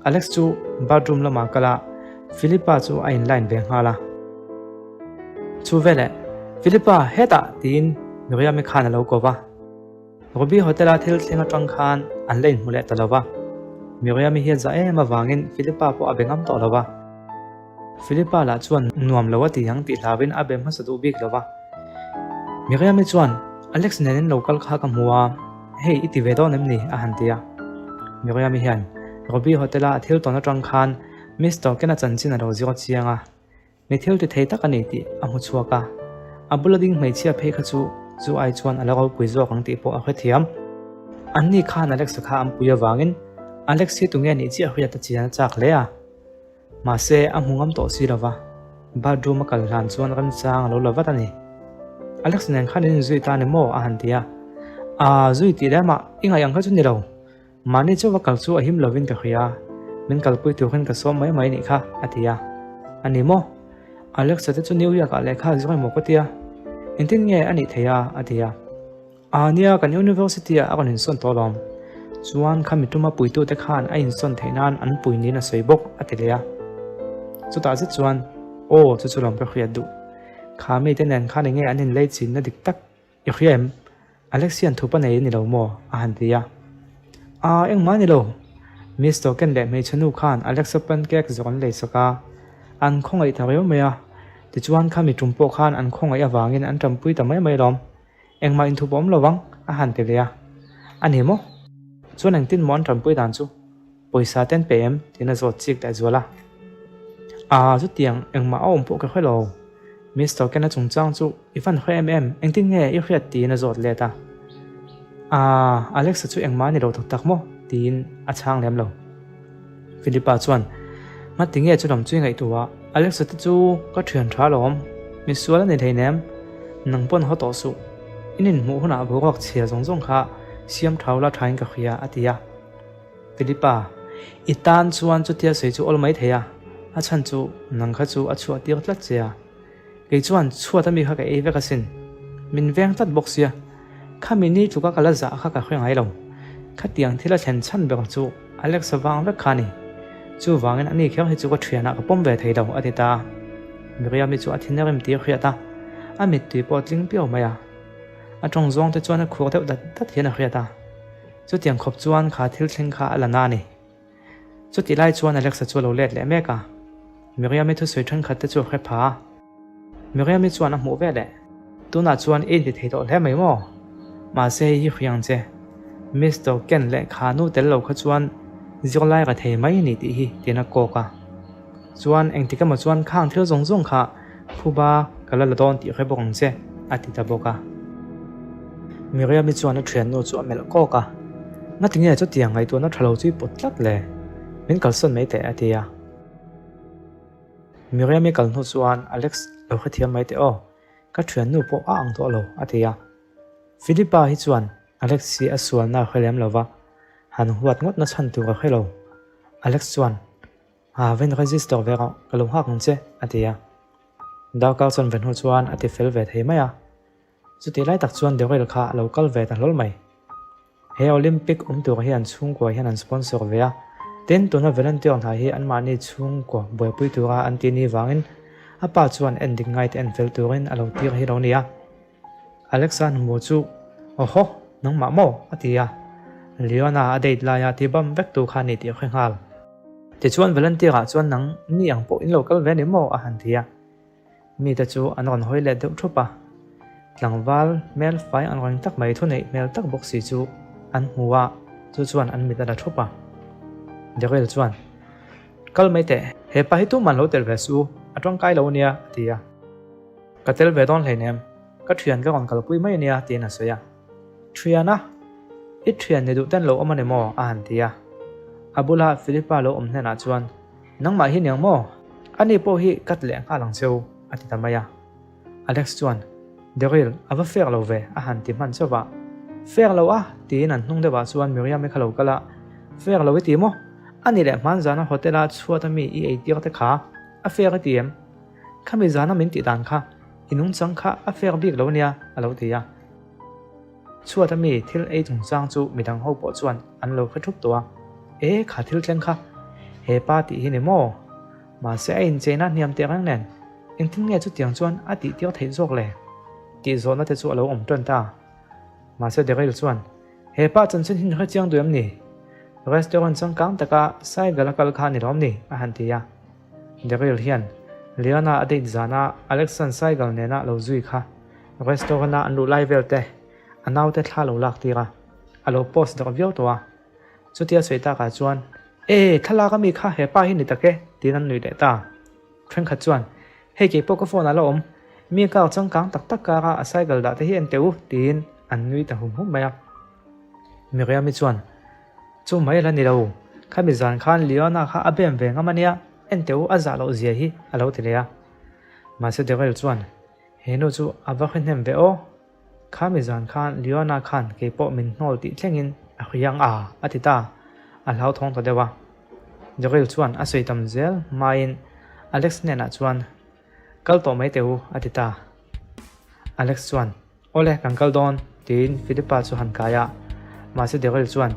Alex chu bathroom lamah kal a, Philippa chu a in line ve nghal a. Chu veleh, Philippa hetah! tiin Miriam-i khan a lo ko va. Ruby Hotel-a thil thleng atang khan an la inhmu leh ta lo va. Miriam-i hian za em avangin Philippa pawh a be ngam tawh lo va. Philippa lah chuan nuam lo a ti ang tih hlauhin a be hmasa duh bik lo va. Miriam-i chuan, Alex nen in lo kal kha ka hmu a, hei i ti ve dawn em ni? a han ti a. Miriam-i hian Ruby Hotel-a a thil tawn atang khan Mister Ken-a chanchin a lo zir chiang a. Mi thil ti thei tak a ni tih a hmu chhuak a, a bula ding hmeichhia phei kha chu chu ai chuan a la ropui zawk ang tih pawh a hrethiam. Anni khan Alex-a kha an pui avangin Alex hi tunge nih chiah hriat a chian a chak hle a, mahse a hmu ngam tawh si lova, bathroom a kal hlan chuan remchang a lo la vat a ni. Alex nen khan in inzui ta a ni maw? a han ti a, Aa zui tih lemah i ngaih ang kha chu ni lo. Mahni chu va kal chu a him lovin ka hria, min kalpui turin ka sawm mai mai nih kha, a ti a. A ni maw? Alexa te chu New York ah lehkha a zir emaw ka tia, engtin nge a nih theih a? a ti a. Aa nia, kan university ah a rawn insawn tawh alawm. Chuan khami tuma puitute khan a insawn theih nan an pui niin a sawi bawk, a ti leh a. Chutah zet chuan, Aw, chu chu lawm ka hriat duh. Kha mite nen khan enge an inlei chinna dik tak I hria em? Alex hian thupa nei a ni lo maw? a han ti a. Aa, engmah a ni lo. Miss Token leh hmeichhe nu khan Alexa pancake zawk an lei sak a, an khawngaih ta riau mai a. Tichuan khami tum pawh khan an khawngaih avangin an tanpui ta mai mai alawm. Engmah inthup a awm lo vang, a han ti leh a. A ni maw? Chuan engtin maw an tanpui dan chu? Pawisa te an pe em? Tiin a zawt chik leh zual a. Aa, chutiang engmah a awm pawh ka hre lo. Mister Ken-a chungchang chu i van hre em em, engtin nge i hriat tiin a zawt let a. Aa, Alexa chu engmah a ni lo tak tak maw? Tiin a chhang lem lo. Philippa chuan, Ngati nge chu lam chu i ngaihtuah? Alexa te chu ka thian tha alawm, misual a ni hleinem, nang pawn haw tawh suh. In inhmuh hunah boruak chhia zawng zawng kha siam thau la thain ka hria, a ti a. Philippa, I tan chuan chutia sawi chu awl mai thei a, a chhan chu nang kha chu a chhuah tir tlat che a. Kei chuan chhuat ami kha ka ei vek asin. Min veng tlat bawk sia. Khami ni tluka ka la zah kha ka hre ngai lo. Khatiang thil a thlen chhan ber chu Alex-a vang vek kha a ni. Chuvangin ani kher hi chu ka thianah ka pawm ve thei lo, a ti ta a. Miriam-i chu a thin a rim tir hriat a, a mittui pawh a tling piau mai a. A tawng zawng te chuan a khur deuh dat dat hian a hriat a. Chutiang khawp chuan kha thil thleng kha a la na a ni. Chutih lai chuan Alexa chu a lo let leh mek a, Miriam-i thusawi thenkhat te chu a hre pha a. Miriam-i chuan a hmuh veleh, Tunah chuan i inti thei tawh hle mai maw? Mahse hei hi hriang che, Mister Ken lehkha nu tel lo kha chuan zirlai ra thei mai a ni tih hi tiin a kawk a. Chuan engtik emaw chuan khang thil zawng zawng kha phuba ka la la dawn tih hre bawk ang che, a ti ta bawk a. Miriam-i chuan a thiannu chu a melh kawk a, Ngati nge chutiang ngaihtuahna tha lo chu i pawt tlat le? Min kalsawn mai teh, a ti a. Miriam-i kal hnu chuan Alex lo hrethiam mai teh aw, ka thiannu pawh a ang tawh lo, a ti a. Philippa hi chuan Alex hi a sualna a hre lem lo va, han huat ngawtna chhan tur a hre lo. Alex chuan A va in register ve rawh, ka lo nghak ang che, a ti a. Darkar chuan ve hnu chuan a ti fel ve thei mai a. Chutih lai tak chuan Daryl kha a lo kal ve ta hlawl mai. He Olympic awm tur hi an chhungkua hian an sponsor ve a, tin tuna volunteer hna hi anmahni chhungkua buaipui tura an tih ni vangin a pa chuan en dik ngaite en fel turin a lo tir hi lo ni a. Alexa hmu chu, Awhaw, nangmah maw? a ti a. Leona a date laia ti bam vek tu kha a ni tih a hre nghal. Tichuan Valentir-ah chuan nang ni ang pawh in lo kal ve ni maw? a han ti a. Mite chu an rawn hawi let deuh thup a. Tlangval hmel fai ang reng tak mai thuneih hmel tak bawk si chu an hmu a, chu chuan an mit a la thup a. Daryl chuan, Kal mai teh, he pa hi tuman lo tel ve suh u, a tangkai lo ania, a ti a. Ka tel ve dawn hleinem, ka thian ka rawn kalpui mai ania tiin a sawi a. Thian a? I thian ni duh ten lo awm a ni maw? a han ti a. A bula Philippa lo awm hnenah chuan, Nangmah hi niang maw? Ani pawh hi cut leh nghal ang cheu, a ti ta mai a. Alex chuan, Daryl, a va fair lo ve, a han ti hman chauh a. Fair lo a? tiin an hnung deuhah chuan Miriam-i kha lo kal a. Fair lo i ti maw? Ani leh hmanzana hotel-a chhuat ami i eitir te kha a fair i ti em? Khami zana min tih dan kha i nungchang kha a fair bik lo nia, a lo ti a. Chhuat ami thil ei chungchang chu midang ho pawh chuan an lo hre thup tawh a. E, kha thil thleng kha he pa tih hi ni maw? Mahse a incheina hniam teh reng nen engtin nge chutiang chuan a tih tir theih zawk le? Tih zawhna te chu a lo awm tan ta. Mahse Daryl chuan, He pa chanchin hi ni hrechiang duh em ni? Restaurant changkang taka cycle a kal kha a ni lawm ni? a han ti a. Daryl hian Liana a date zana Alexan cycle nena lo zui kha restaurant-a an luh lai vel te a naute thla lo lak tir a, a lo post darh viau tawh a. Chutia sawi takah chuan, E, thlalak ami kha he pa hi ni tak e, tiin an nuih leh ta. Thenkhat chuan, Hei kei pawh ka phone ah la awm, mi car changkang tak tak kara a cycle dah te hi en teh u, tiin an nui ta hum hum mai a. Miriam-i chuan, Chu mai la ni lo, khami zan khan Leona kha a bem ve ngam a nia, en teh u a zah loh zia hi, a lo ti leh a. Mahse Daryl chuan, He nu chu a va hre hnem ve aw, khami zan khan Leona khan kei pawh min hnawl tih thlengin a hriang a, a ti ta, a hlauthawng ta deuh a. Daryl chuan a sawi tam zel hmain Alex hnenah chuan, Kal tawh mai teh u, a ti ta. Alex chuan, Awle, kan kal dawn, tiin Philippa chu han kai a. Mahse Daryl chuan,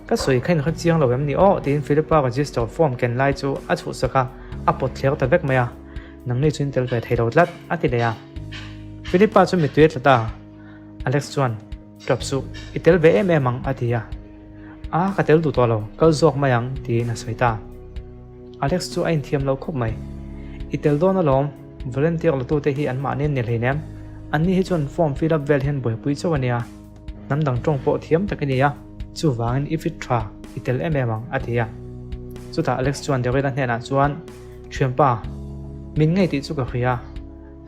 Ka sawi kha inhre chiang lo em ni aw? tiin Philippa register form ken lai chu a chhuhsak a, a pawt thler ta vek mai a. Nangni chu in tel ve thei lo tlat, a ti leh a. Philippa chu mittui a tla ta. Alex chuan, Tap suh, i tel ve em em ang, a ti a. A, ka tel duh tawh lo, kal zawk mai ang, tiin a sawi ta. Alex chu a inthiam lo khawp mai. I tel dawn alawm, volunteer latute hi anmahni an ni hleinem. Anni hi chuan form fill up vel hian buaipui chauh a nia. Hnam dang tawng pawh thiam tak i ni a. Chuvangin i fit tha, i tel em em ang, a ti a. Chutah Alex chuan Daryl-a hnenah chuan, Thianpa, min ngei tih chu ka hria.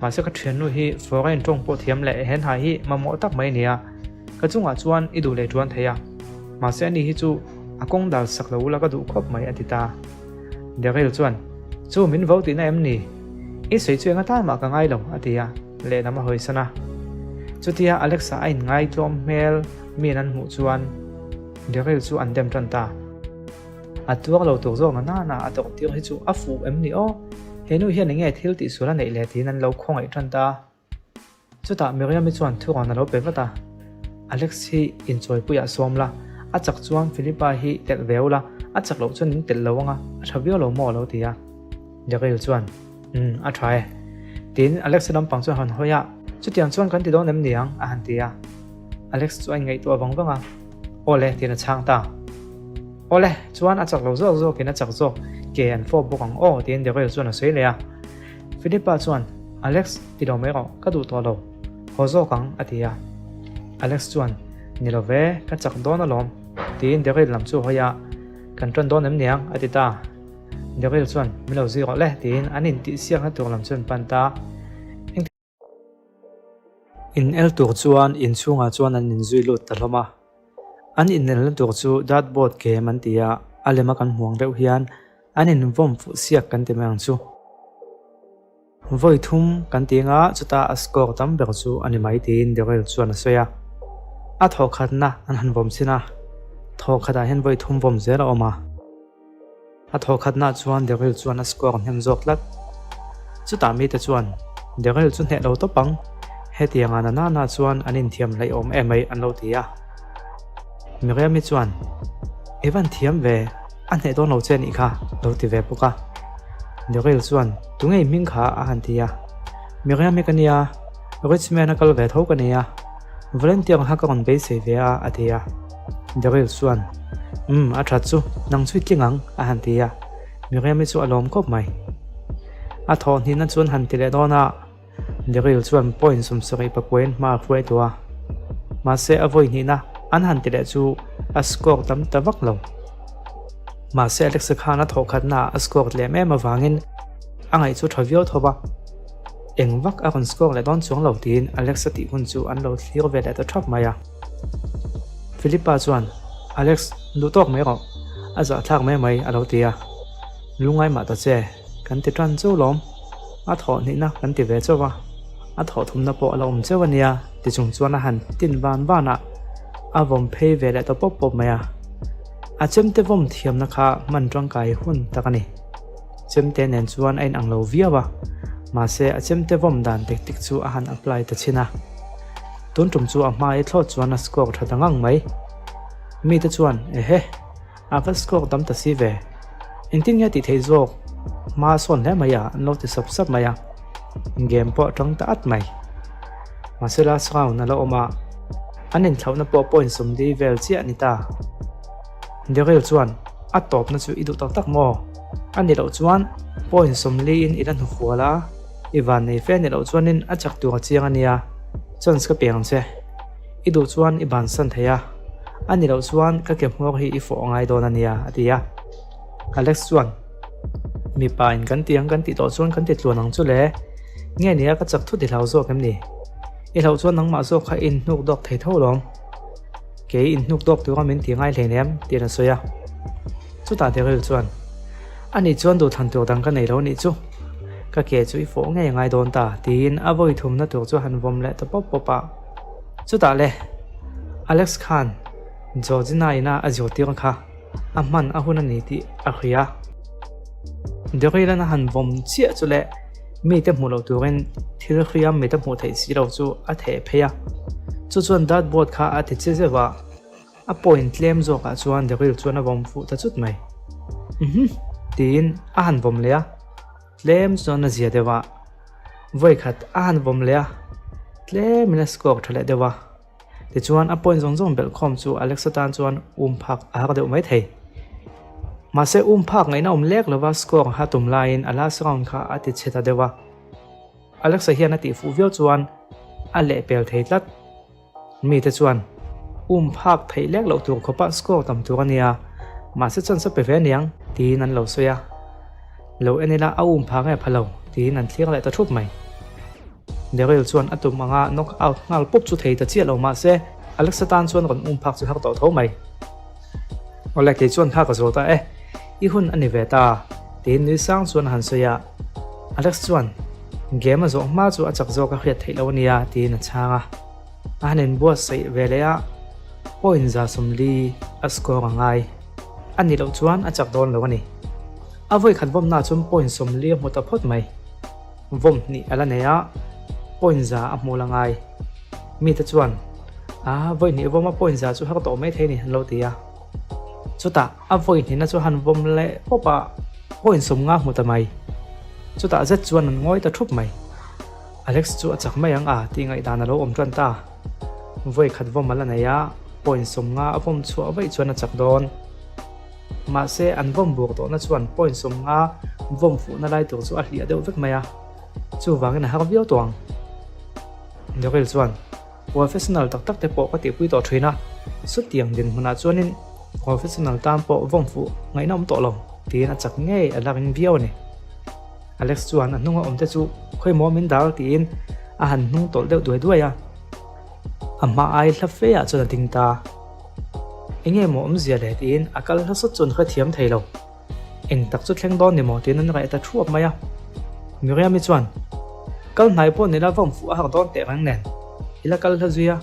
Mahse ka thiannu hi foreign tawng pawh thiam leh he hna hi mamawh tak mai a ni a, ka chungah chuan i duh leh tuan thei a. Mahse ani hi chu a kawng dal sak lo ula ka duh khawp mai, a ti ta. Daryl chuan, Chu min vo tihna em ni? I sawi chu enga tan mah ka ngai lo, a ti a, lehlam a hawisan a. Chutia Alexa a inngai tlawm hmel miin an hmuh chuan Daryl chu an dem tan ta. A tuar lo tur zawk na nana a tawrh tir hi chu a fuh em ni aw? He nu hian enge thil tihsual a neih leh tiin an lo khawngaih tan ta. Chutah Miriam-i chuan thurawn a lo pe vat a, Alex hi inchawipuiah sawm la, a chak chuan Philippa hi telh ve ula, a chak loh chuan in telh lo anga, a tha viau lo maw a lo ti a. Daryl chuan, Umm, a tha e. Tiin Alex-a lampang chuan a han hawi a, Chutiang chuan kan ti dawn em ni ang? a han ti a. Alex chu a inngaihtuah vang vang a, Aw le, tiin a chhang ta. Aw le, chuan a chak lo zawk zawkin a chak zawk, ke an fawp bawk ang aw, tiin Daryl chuan a sawi leh a. Philippa chuan, Alex, ti lo mai rawh, ka duh tawh lo. Haw zawk ang, a ti a. Alex chuan, Ni lo ve, ka chak dawn alawm, tiin Daryl lam chu a hawi a, Kan ṭan dawn em niang, a ti ta. Daryl chuan, Min lo zui rawh le, tiin an intihsiakna tur lam chu an pan ta. In el tur chuan inchhungah chuan an inzui lut ta hlawm a. An inelna tur chu dartboard game an ti a, a lema kan hmuang deuh hian an invawm fuh siak kan ti mai ang chu. Vawi thum kan ti anga chutah a score tam ber chu a ni mai tiin Daryl chuan a sawi a. A thawhkhatna an han vawm chhin a, thawhkhatah hian vawi thum vawm zel a awm a. A thawhkhatnaah chuan Daryl chuan a score hnem zawk tlat. Chutah mite chuan, Daryl chu hneh lo tawp ang, hetianga na nana chuan an inthiam hleihawm em mai an lo ti a. Miriam-i chuan, I van thiam ve, a hneh dawn lo che anih kha, lo ti ve bawk a. Daryl chuan, Tunge i hming kha? a han ti a. Miriam-i ka nia, Richmond-a kal ve tho ka nei a. Volunteer kha ka rawn beisei ve a, a ti a. Daryl chuan, Umm, a that chu, nang chu i tling ang, a han ti a. Miriam-i chu a lawm khawp mai. A thawh hnihna chuan han ti leh dawn a, Daryl chuan point sawmsarih pakuain hma a hruai tawh a. Mahse, a vawi hnihna an han ti leh chu a score tam ta vak lo. Mahse, Alexa khan a thawh khatnaah a score tlem em avangin a ngaih chu tha viau tho va. Eng vak a rawn score leh dawn chuang lo tiin Alex a tih hun chu an lo thlir ve leh ta thap mai a. Philippa chuan, Alex, duh tawk mai rawh, a zahthlak mai mai a lo ti a. Lungngai mah ta che, kan ti tan chauh lawm, a thawh hnihna kan ti ve chauh a, a thawh thumna pawh a la awm chauh a nia ti chung chuan a han tin van van a, a vawm phei ve leh ta pawp pawp mai a. A chemte vawm thiamna kha hman tangkai hun tak a ni. Chemte nen chuan a inang lo viau a, mahse a chemte vawm dan tactic chu a han apply ta chhin a. Tun tum chu a hma i thlawt chuan a score tha ta ngang mai. Mite chuan, Ehe, a va score tam ta si ve. Engtin nge tih theih zawk? Hma a sawn hle mai a, an lo ti sap sap mai a. Game pawh a tang ta at mai. Mahse last round a la awm a, an inthlauhna pawh point 40 vel chiah a ni ta. Daryl chuan, A tawpna chu i duh tak tak maw? A ni loh chuan point 40 in i la hnufual a, i van nei fe ni loh chuanin a chak tur a chiang a nia, chance ka peng ang che. I duh chuan i bansan thei a, a ni loh chuan ka ke hmawr hi i fawh a ngai dawn a nia, a ti a. Alex chuan, Mipa in kan ti ang kan tih tawh chuan kan ti tluan ang chu le, nge nia ka chak thut i hlau zawk em ni? I hlauh chuan nangmah zawk kha i inhnuk dawk thei tho lawm. Kei inhnuk dawk tura min ti ngai hleinem, tiin a sawi a. Chutah Daryl chuan, Ani chuan duhthlan tur dang ka nei lo nih chu. Ka ke chu i fawh ngei ngai dawn ta, tiin a vawi thumna tur chu han vawm leh ta pawp pawp a. Chutah le, Alex khan Georgina ina a zirtir kha a hman a hun a ni tih a hria. Daryl-an a han vawm chiah chu le, Mite hmuh loh turin thil hriam mite hmuh theih si lo chu a theh phei a. Chu chuan dartboard kha a ti che zeuh a, a point tlem zawkah chuan Daryl chuan a vawm fuh ta chut mai. Uhmm tiin a han vawm leh a, tlem chuan a zia deuh a. Vawikhat a han vawm leh a, tlemin a score tha leh deuh a. Tichuan, a point zawng zawng belh khawm chu Alexa tan chuan um phak a har deuh mai thei. Mahse, um phak ngaihna awm lek lova score a tum laiin a last round kha a ti chhe ta deuh a. Alexa hian a tih fuh viau chuan a lehpel thei tlat. Mite chuan. Um phak theih lek loh tur khawpa score tam tur a nia, mahse chance a pe ve aniang, tiin an lo sawi a. Lo en ila a um pha nge pha lo, tiin an thlir leh ta thup mai. Daryl chuan a tum anga knock out nghal pawp chu thei ta chiah lo mahse Alexa tan chuan rawn um phak chu har tawh tho mai. Awle kei chuan kha ka zawt a e, i hun a ni ve ta, tiin nui sang chuan a han sawi a. Alex chuan, Game a zawh hma chu a chak zawk a hriat theih lo a nia, tiin a chhang a. A han inbuatsaih ve leh a, point 40 a score a ngai. A nih loh chuan a chak dawn lo a ni. A vawikhat vawmna chuan point 40 a hmu ta phawt mai. Vawm hnih a la nei a, point za a hmuh la ngai. Mite chuan, A, vawi hnih vawm a point za chu har tawh mai thei ni, an lo ti a. Chutah a vawi hnihna chu han vawm leh pawp a, point 50 hmu ta mai. Chutah zet chuan an ngawi ta thup mai. Alex chu a chak mai ang a tih ngaihdan a lo awm tan ta. Vawi khat vawm a la nei a, point 50 a vawm chhuah vaih chuan a chak dawn. Mahse, an vawm buak tawhna chuan point 50 vawm fuhna lai tur chu a hliah deuh vek mai a, chuvangin a har viau tawh ang. Daryl chuan, Professional tak tak te pawh ka tihpui tawh thin a, sutiang dinhmunah chuanin professional tan pawh vawm fuh ngaihna awm tawh lo, tiin a chak ngei a la ring viau a ni. Alex chuan a hnunga awmte chu khawimaw min dar tiin a han hnung tawlh deuh duai duai a, a hma ai hla fe ah chuan a ding ta. Enge maw awmzia le tiin a kal hla sawt chuan hrethiam thei lo. Eng tak chu thleng dawn ni maw tiin an reh ta thuap mai a. Miriam-i chuan, Kal hnai pawh nila vawm fuh a harh dawn teh reng nen, i la kal hla zui a.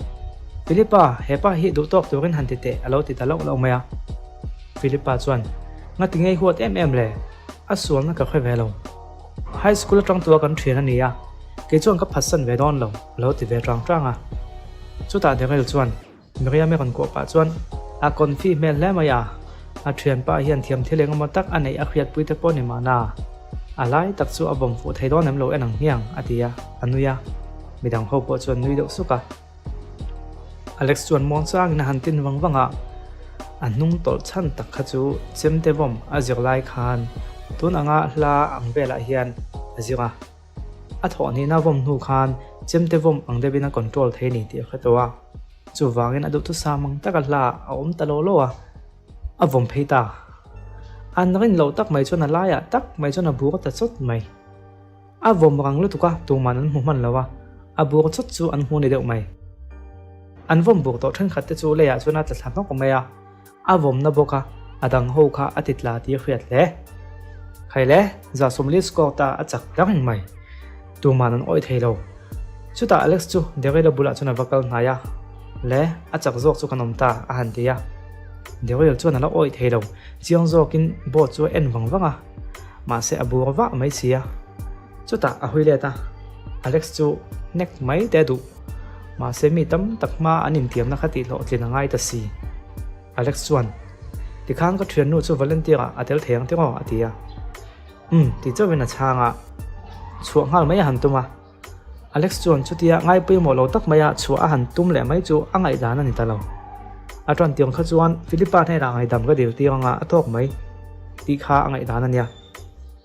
Philipa, he pa hi duhtawk turin han ti teh a lo ti ta loh loh mai a. Philipa chuan, Ngati ngei huat em em le, a sualna ka hre ve lo. High school atang tua kan thian a ni a, kei chuan ka phatsan ve dawn lo, a lo ti ve tang tang a. Chutah Daryl chuan, Miriam-i rawn kuah pah chuan a confi hmel hle mai a, a thianpa hian thiam thil eng emaw tak a neih a hriatpui te pawh ni mahna, a lai tak chu a vawm fuh thei dawn em lo en ang hmiang, a ti a, a nui a, midang ho pawh chuan nui deuh suk a. Alex chuan muangchangin a han tin vang vang a, a hnung tawlh chhan tak kha chu chemte vawm a zir lai khan tun anga hla ang velah hian a zir a. A thawhhnihna vawm hnu khan chemte vawm ang deuhin a control thei a ni tih a hre tawh a, chuvangin a duhthusam ang taka hla a awm ta lo lo a, a vawm phei ta. An rin loh tak mai chuan a laiah tak mai chuan a bur ta chawt mai. A vawm rang lutuk a, tuman an hmu hman lo a, a bur chawt chu an hmu ni deuh mai. An vawm bur tawh thenkhat te chu leiah chuan a tla thla hnawk mai a. A vawmna bawk a, a dang ho kha a ti tla tih a hriat hle. Khai le, 40 score ta a chak ta reng mai. Tuman an awih thei lo. Chutah Alex chu Daryl-a bulah chuan a va kal hnai a, Le, a chak zawk chu kan awm ta, a han ti a. Daryl chuan a la awih thei lo, chiang zawkin board chu a en vang vang a, mahse a bur vah mai si a. Chutah a hui let a, Alex chu hnek mai te a duh. Mahse mi tam tak hma an intiamna kha tihhlawhtlin a ngai ta si. Alex chuan, Tikhan ka thiannu chu volunteer ah a tel thei ang tiraw? a ti a. Umm, ti chauhin a chhang a, chhuah nghal mai a han tum a. Alex chuan chutia ngai pawimawh lo tak maia chhuah a han tum leh mai chu a ngaihdan a ni ta lo. A tan tiang kha chuan Philippa hnenah ngaihdam ka dil tir anga a tawk mai tih kha a ngaihdan a nia.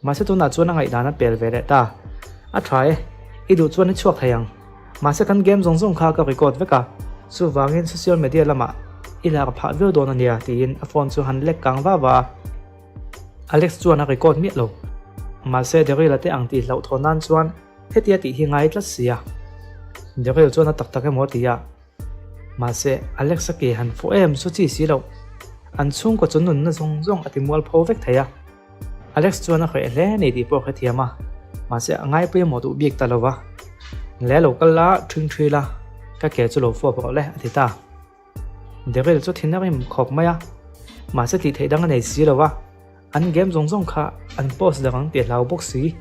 Mahse tunah chuan a ngaihdan a pel ve leh ta. A tha e, i duh chuan i chhuak thei ang. Mahse kan game zawng zawng kha ka record vek a, chuvangin social media lamah i lak phah viau dawn a nia tiin a phone chu han lek kang va va a. Alex chuan a record miah lo. Mahse Daryl-a te ang tih hlauhthawn nan chuan hetia tih hi ngai tlat si a. Daryl chuan a tak tak emaw a ti a. Mahse Alex-a ke han fuh em chu chi si loh. An chhungkaw chu nunna zawng zawng a ti mualpho vek thei a. Alex chuan a hreh hle a ni tih pawh a hrethiam a, mahse a ngaipawimawh duh bik ta lo va. Le lo kal la, ṭhing ṭhi la, ka ke chu lo fuap rawh le, a ti ta. Daryl chu thin a rim khawp mai a, mahse tih theih dang a nei si lo va, an game zawng zawng kha an post dang ang tih a hlau bawk si.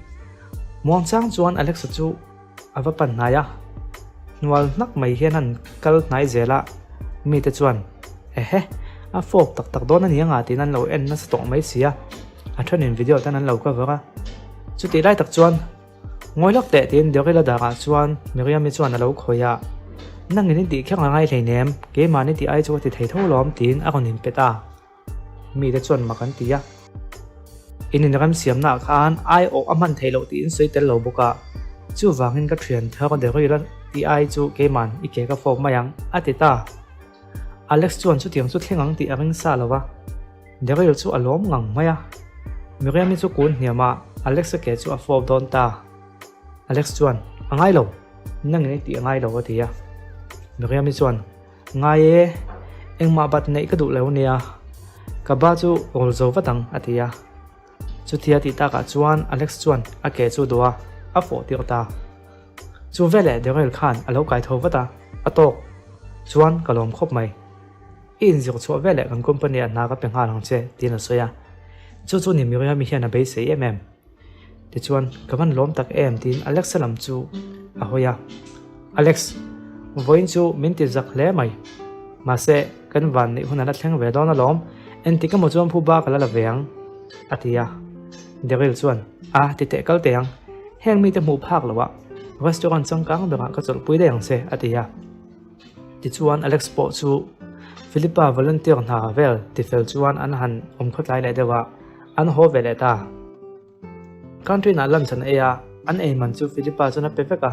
Muangchang chuan Alex-a chu a va pan hnai a, hnual hnak mai hian an kal hnai zel a, mite chuan, Ehe, a fawp tak tak dawn a ni anga tiin an lo en nasa tawh mai si a, a thenin video ten an lo cover a. Chutih lai tak chuan, Ngawi lawk teh tiin Daryl-a darah chuan Miriam-i chuan a lo khawih a, Nangin i tih kher a ngai hleinem, keimahni tih ai chu ka ti thei tho lawm tiin a rawn inpet a. Mite chuan mak an ti a. In inremsiamnaah khan aiawh a hman theih loh tiin sawi tel lo bawk a, chuvangin ka thian thar Daryl-a tih ai chu keiman i ke ka fawp mai ang, a ti ta. Alex chuan chutiang chu thleng ang tih a ring sa lo va, Daryl chu a lawm ngang mai a. Miriam-i chu kun hniam a, Alex-a ke chu a fawp dawn ta. Alex chuan, A ngai lo, nangin i tih a ngai lo a ti a. Miriam-i chuan, Ngai e, engmah bat neih ka duh lo nia, ka ba chu rawl zo vat ang a ti a. Chutia tih takah chuan Alex chuan a ke chu duh a, a fawh tir ta. Chu veleh Daryl khan a lo kai tho vat a, a tawk chuan ka lawm khawp mai. I inzir chhuah veleh kan company ah hna ka pe nghal ang che tiin a sawi a. Chu chu ni Miriam-i hian a beisei em em. Tichuan ka van lawm tak em tiin Alex-a lam chu a hawi a. Alex, vawiin chu min ti zak hle mai. Mahse, kan van neih hun a la thleng ve dawn alawm, engtik emaw chuan phu ba ka la la ve ang, a ti a. Daryl chuan, A, ti teh kal teh ang. Heng mite hmuh phak loh ah restaurant changkang berah ka chawlhpui daih ang che, a ti a. Tichuan Alex pawh chu Philippa volunteer hna vel tifel chuan an han awm khawtlai leh deuh a, an haw ve leh ta. Country-ah lunch an ei a, an ei man chu Philippa chuan a pe vek a.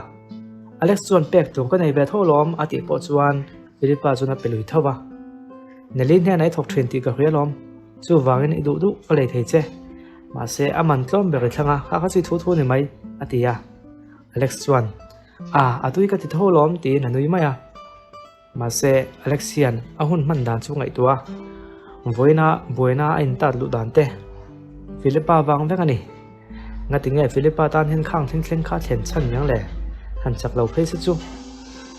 Alex chuan pek tur ka nei ve tho lawm a tih pawh chuan Philippa chuan a pe lui tho va. Nelly hnenah i thawk thin tih ka hria lawm, chuvangin i duh duh ka lei thei che. Mahse a man tlawm ber i thlang a, kha kha chu i thu thu ni mai, a ti a. Alex chuan, A, a tui ka ti tho lawm tiin a nui mai a. Mahse, Alex hian a hun hman dan chu ngaihtuah a, vawiina buaina a intat luh dan te Philippa vang vek a ni. Ngati nge Philippa tan hian khang thleng thleng kha thlen chhan niang le? Han chak lo phei se chu.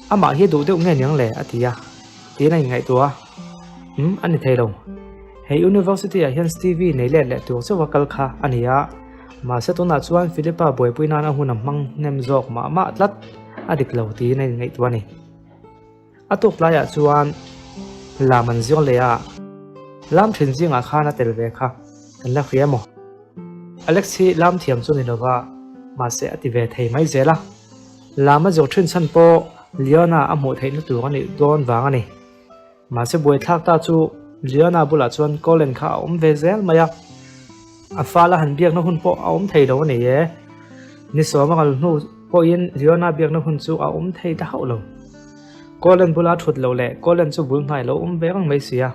Amah hi a duh deuh nge niang le? a ti a, tiin a inngaihtuah a. Umm, a ni thei lo. Hei University ah hian Stevie nei let leh tur chauha kal kha a ni a. Mahse tunah chuan Philippa buaipui nan a hun a hmang hnem zawk mah mah tlat a dik lo tiin a inngaihtuah a ni. A tuk tlaiah chuan lam an zir leh a, lam thin zingah khan a tel ve kha kan la hria maw? Alex hi lam thiam chu ni lova, mahse a ti ve thei mai zel a. Lam a zir thin chhan pawh Leona a hmuh theihna tur a nih dawn vang a ni. Mahse buaithlak ta chu Leona bulah chuan Colin kha a awm ve zel mai a, a fala han biakna hun pawh a awm thei lo a ni e. Ni sawm a kal hnu pawhin Leona biakna hun chu a awm thei ta hauh lo. Colin bula thut loh leh Colin chu bul hnai lo awm ve reng mai si a,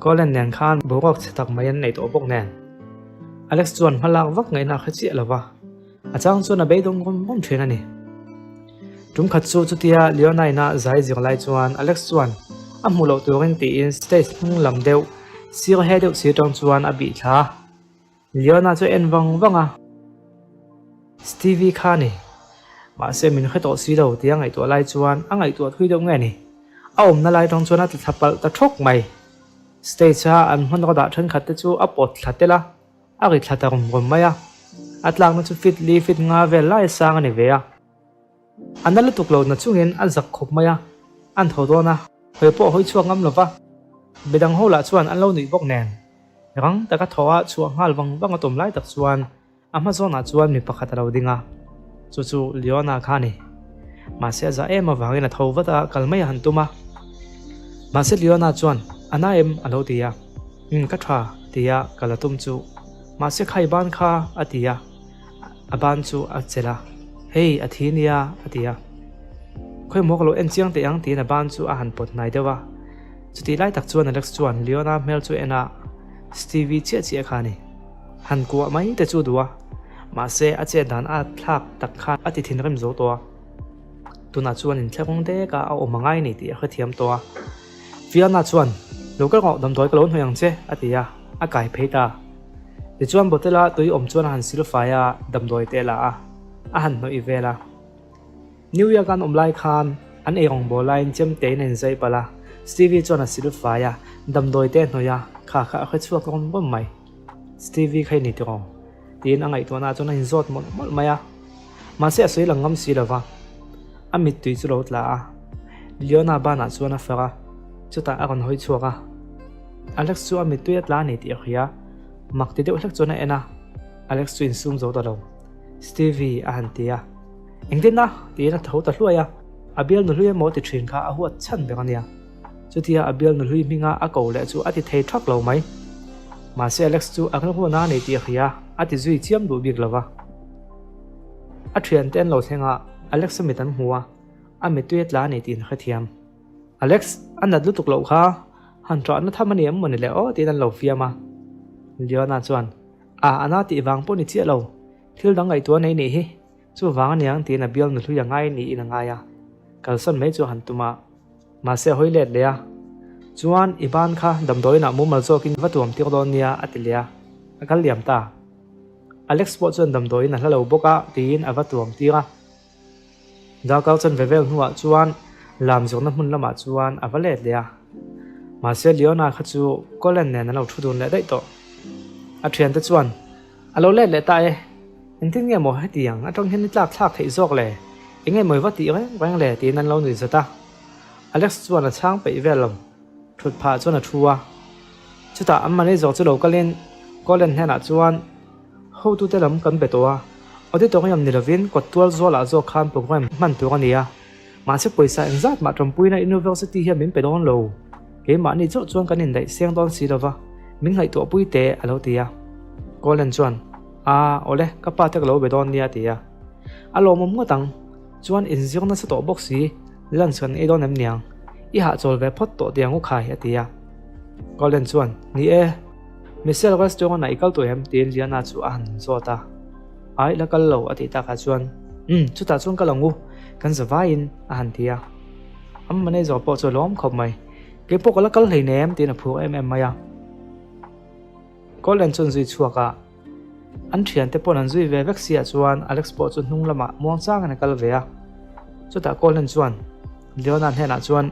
Colin nen khan boruak chhe tak mai an nei tawh bawk nen. Alex chuan hma lak vak ngaihna a hre chiah lo va. A chang chuan a beidawng rawm rawm thin a ni. Tum khat chu chutia Leonine-a zai zir lai chuan Alex chuan a hmuh loh turin tiin stage hnung lam deuh sir he deuh si tang chuan a bih thla a. Leona chu a en vang vang a, Stevie kha a ni. Mahse min hre tawh si lo tia ngaihtuah lai chuan a ngaihtuah thui deuh nge ni? A awmna lai tang chuan a tla thla palh ta thawk mai. Stage-a an hmanraw dah thenkhat te chu a pawt thla tel a. A ri thla ta rum rum mai a, a tlakna chu fit li fit nga vel lai sang a ni ve a. A na lutuk lo na chungin a zak khawp mai a, an tho dawn a, hawi pawh a hawi chhuak ngam lo va. Midang ho lah chuan an lo nuih bawk nen, rang taka thaw a chhuah nghal vang vang a tum lai tak chuan a hma zawnah chuan mi pakhat a lo ding a, chu chu Leona kha a ni. Mahse a zah em avangin a tho vat a, kal mai a han tum a. Mahse Leona chuan, A na em? a lo ti a. Umm ka tha tia ka la tum chu mahse khai ban kha a ti a, a ban chu a chelh a, hei a thi nia a ti a, khawimaw ka lo en chiang teh ang tiin a ban chu a han pawt hnai deuh a, chutih lai tak chuan Alex chuan Leona hmel chu en a, Stevie chiah chiah kha a ni, han kuah mai te chu duh a, mahse a chet dan a thlak tak khan a ti thinrim zo tawh a, tunah chuan inthlakawng dek a a awm angai a ni tih a hrethiam tawh a. Fiona chuan, Lo kal rawh, damdawi ka lo hnawih ang che, a ti a, a kai phei ta. Tichuan bottle-a tui awm chuan a han sil fai a, damdawi te a la a, a han hnawih vel a. New York-a an awm lai khan an ei rawngbawl laiin chem tein a inzai palh a, Stevie chuan a sil fai a, damdawi te a hnawih a, kha kha a hre chhuak rawm rawm mai. Stevie kha i ni tiraw? tiin a ngaihtuahna chuan a inzawt mawlh mawlh mai a. Mahse a sawi lang ngam si lova, a mittui chu lo tla a. Leona banah chuan a far a, chutah a rawn hawi chhuak a. Alex chu a mittui a tla a ni tih a hria, mak ti deuh hlek chuan a en a. Alex chu insum zo ta lo, Stevie a han ti a. Engtin a? tiin a tho ta hluai a, a bialnu hlui emaw ti thin kha a huat chhan ber a nia. Chutia a bialnu hlui hminga a ko leh chu a ti thei thak lo mai. Mahse Alex chu a rilruana a nei tih a hria, a ti zui chiam duh bik lo va. A thiante an lo thleng a, Alex a mit an hmu a, a mittui a tla a ni tih an hrethiam. Alex, a nat lutuk loh kha. Han ṭahna tham a ni em mawni le aw tiin an lo fiam a. Leona chuan, A, a na tih vang pawh ni chiah lo. Thil dang ngaihtuah nei nih hi. Chuvang a niang tiin a bial nuhlui a ngai niin a ngai a. Kalsan mai chu a han tum a. Mahse a hawi let leh a. Chuan i ban kha damdawiinah mumal zawkin va tuam tir dawn nia a ti leh a. A kal liam ta. Alex pawh chuan damdawiin a hla lo bawk a tiin a va tuam tir a. Darkar chanve vel hnuah chuan lam zawrhna hmun lamah chuan a va let leh a. Mahse Leona kha chu Colin nen an lo thu dun leh daih tawh. A thiante chuan a lo let leh ta e, engtin nge maw hetiang atang hian i tlak thlak theih zawk le, enge maw i va tih reng reng le tiin an lo nui zat a. Alex chuan a chhang peih vel lo, thut phah chuan a thu a. Chutah an manager chu lo kalin Colin hnenah chuan, Hotute lam kan be tawh a, auditorium ni lovin kawt tual zualah zawk khan program hman tur a ni a, mahse pawisa engzat mah tanpuina university hian min pe dawn lo, keimahni chauh chuan kan indaih seng dawn si lova, min ngaihtuahpui teh a lo ti a. Colin chuan, Aa, awle, ka pa te ka lo be dawn nia a ti a. A lawmawm ngawt ang, chuan inzir nasa tawh bawk si, lunch kan ei dawn em niang, i hahchawl ve phawt tawh tiang u khai a ti a. Colin chuan, Ni e. Michelle restaurant ah i kal tawh em? tiin Liana chu a han zawt a. Ai la kal lo a tih takah chuan Umm chutah chuan kal ang u, kan za vaiin a han ti a. An manager pawh chu a lawm khawp mai. Kei pawh ka la kal hleinem tiin a phur em em mai a. Colin chuan zui chhuak a, an thiante pawn an zui ve vek si ah chuan Alex pawh chu hnung lamah muang changin a kal ve a. Chutah Colin chuan Leona hnenah chuan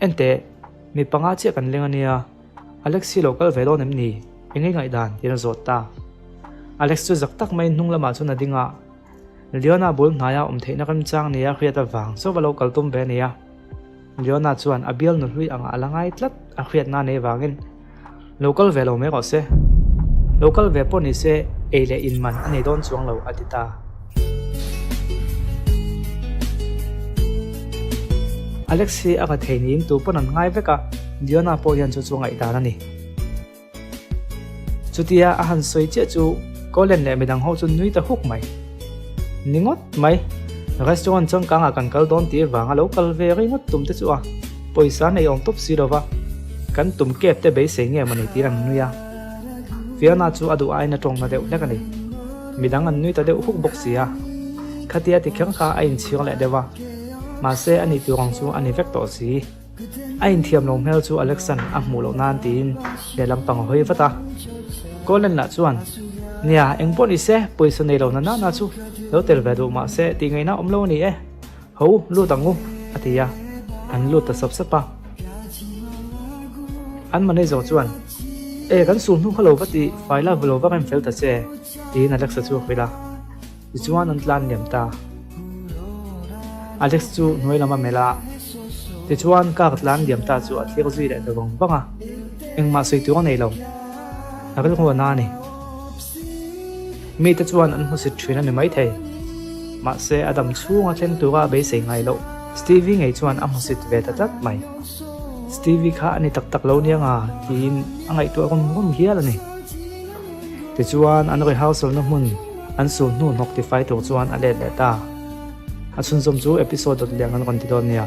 Enteh, mi panga chiah kan leng a nia. Alex hi lo kal ve dawn em ni? Eng nge ngaihdan? tiin a zawt ta. Alex chu zak tak maiin hnung lamah chuan a ding a, Leona bul hnaia awm theihna remchang nia hriat avang chauh a lo kal tum ve a ni a. Leona chuan a bial nu hlui angah a la ngai tlat a hriatna nei vangin lo kal ve lo mai rawh se. Lo kal ve pawh ni se ei leh in man a nei dawn chuang lo a ti ta. Alex hi a ka thei niin tu pawn an ngai vek a, Diona pawh hian chu chu ngaihdan a ni. Chutia a han sawi chiah chu Colin leh midang ho chu nui ta huk mai. Ni ngawt mai, restaurant changkangah kan kal dawn tih vanga lo kal ve ringawt tum te chu a pawisa nei awm tawp si lova, kan tum kep te beisei nge mawni tiin an nui a. Fiona chu a duh aiin a tawngna deuh hlek a ni. Midang an nui ta deuh huk bawk si a, khatia ti kher kha a inchhir leh deuh a, mahse a nih tur ang chu a ni vek tawh si. A inthiam lo hmel chu Alexan a hmuh loh nan tiin lehlam pang a hawi vat a. Colin lah chuan, Nia, eng pawh ni se, pawisa nei lo na nana chu lo tel ve duh mahse tih ngaihna awm lo a ni e. Ho, lut ang u, a ti a, an lut ta sap sap a. An manager chuan, E, kan sul hnu kha lo va ti, fai la va lo va rem fel ta che, tiin Alex-a chu a hrilh a. Tichuan an tlan liam ta. Alex chu hnuai lam a melh a, tichuan car tlan liam ta chu a thlir zui leh ta vang vang a, engmah sawi tur a nei lo. A rilru a na a ni. Mite chuan an hmusit thin a ni maithei. Mahse, a dam chhunga thleng tura a beisei ngai loh. Stevie ngei chuan a hmusit ve ta tlat mai. Stevie kha a ni tak tak lo nia nga tiin a ngaihtuah rum rum hial a ni. Tichuan, an rehearsal na hmun an sul hnu hnawk tifai tur chuan a let leh ta. A chhunzawm chu episode dawt liang an rawn ti dawn nia.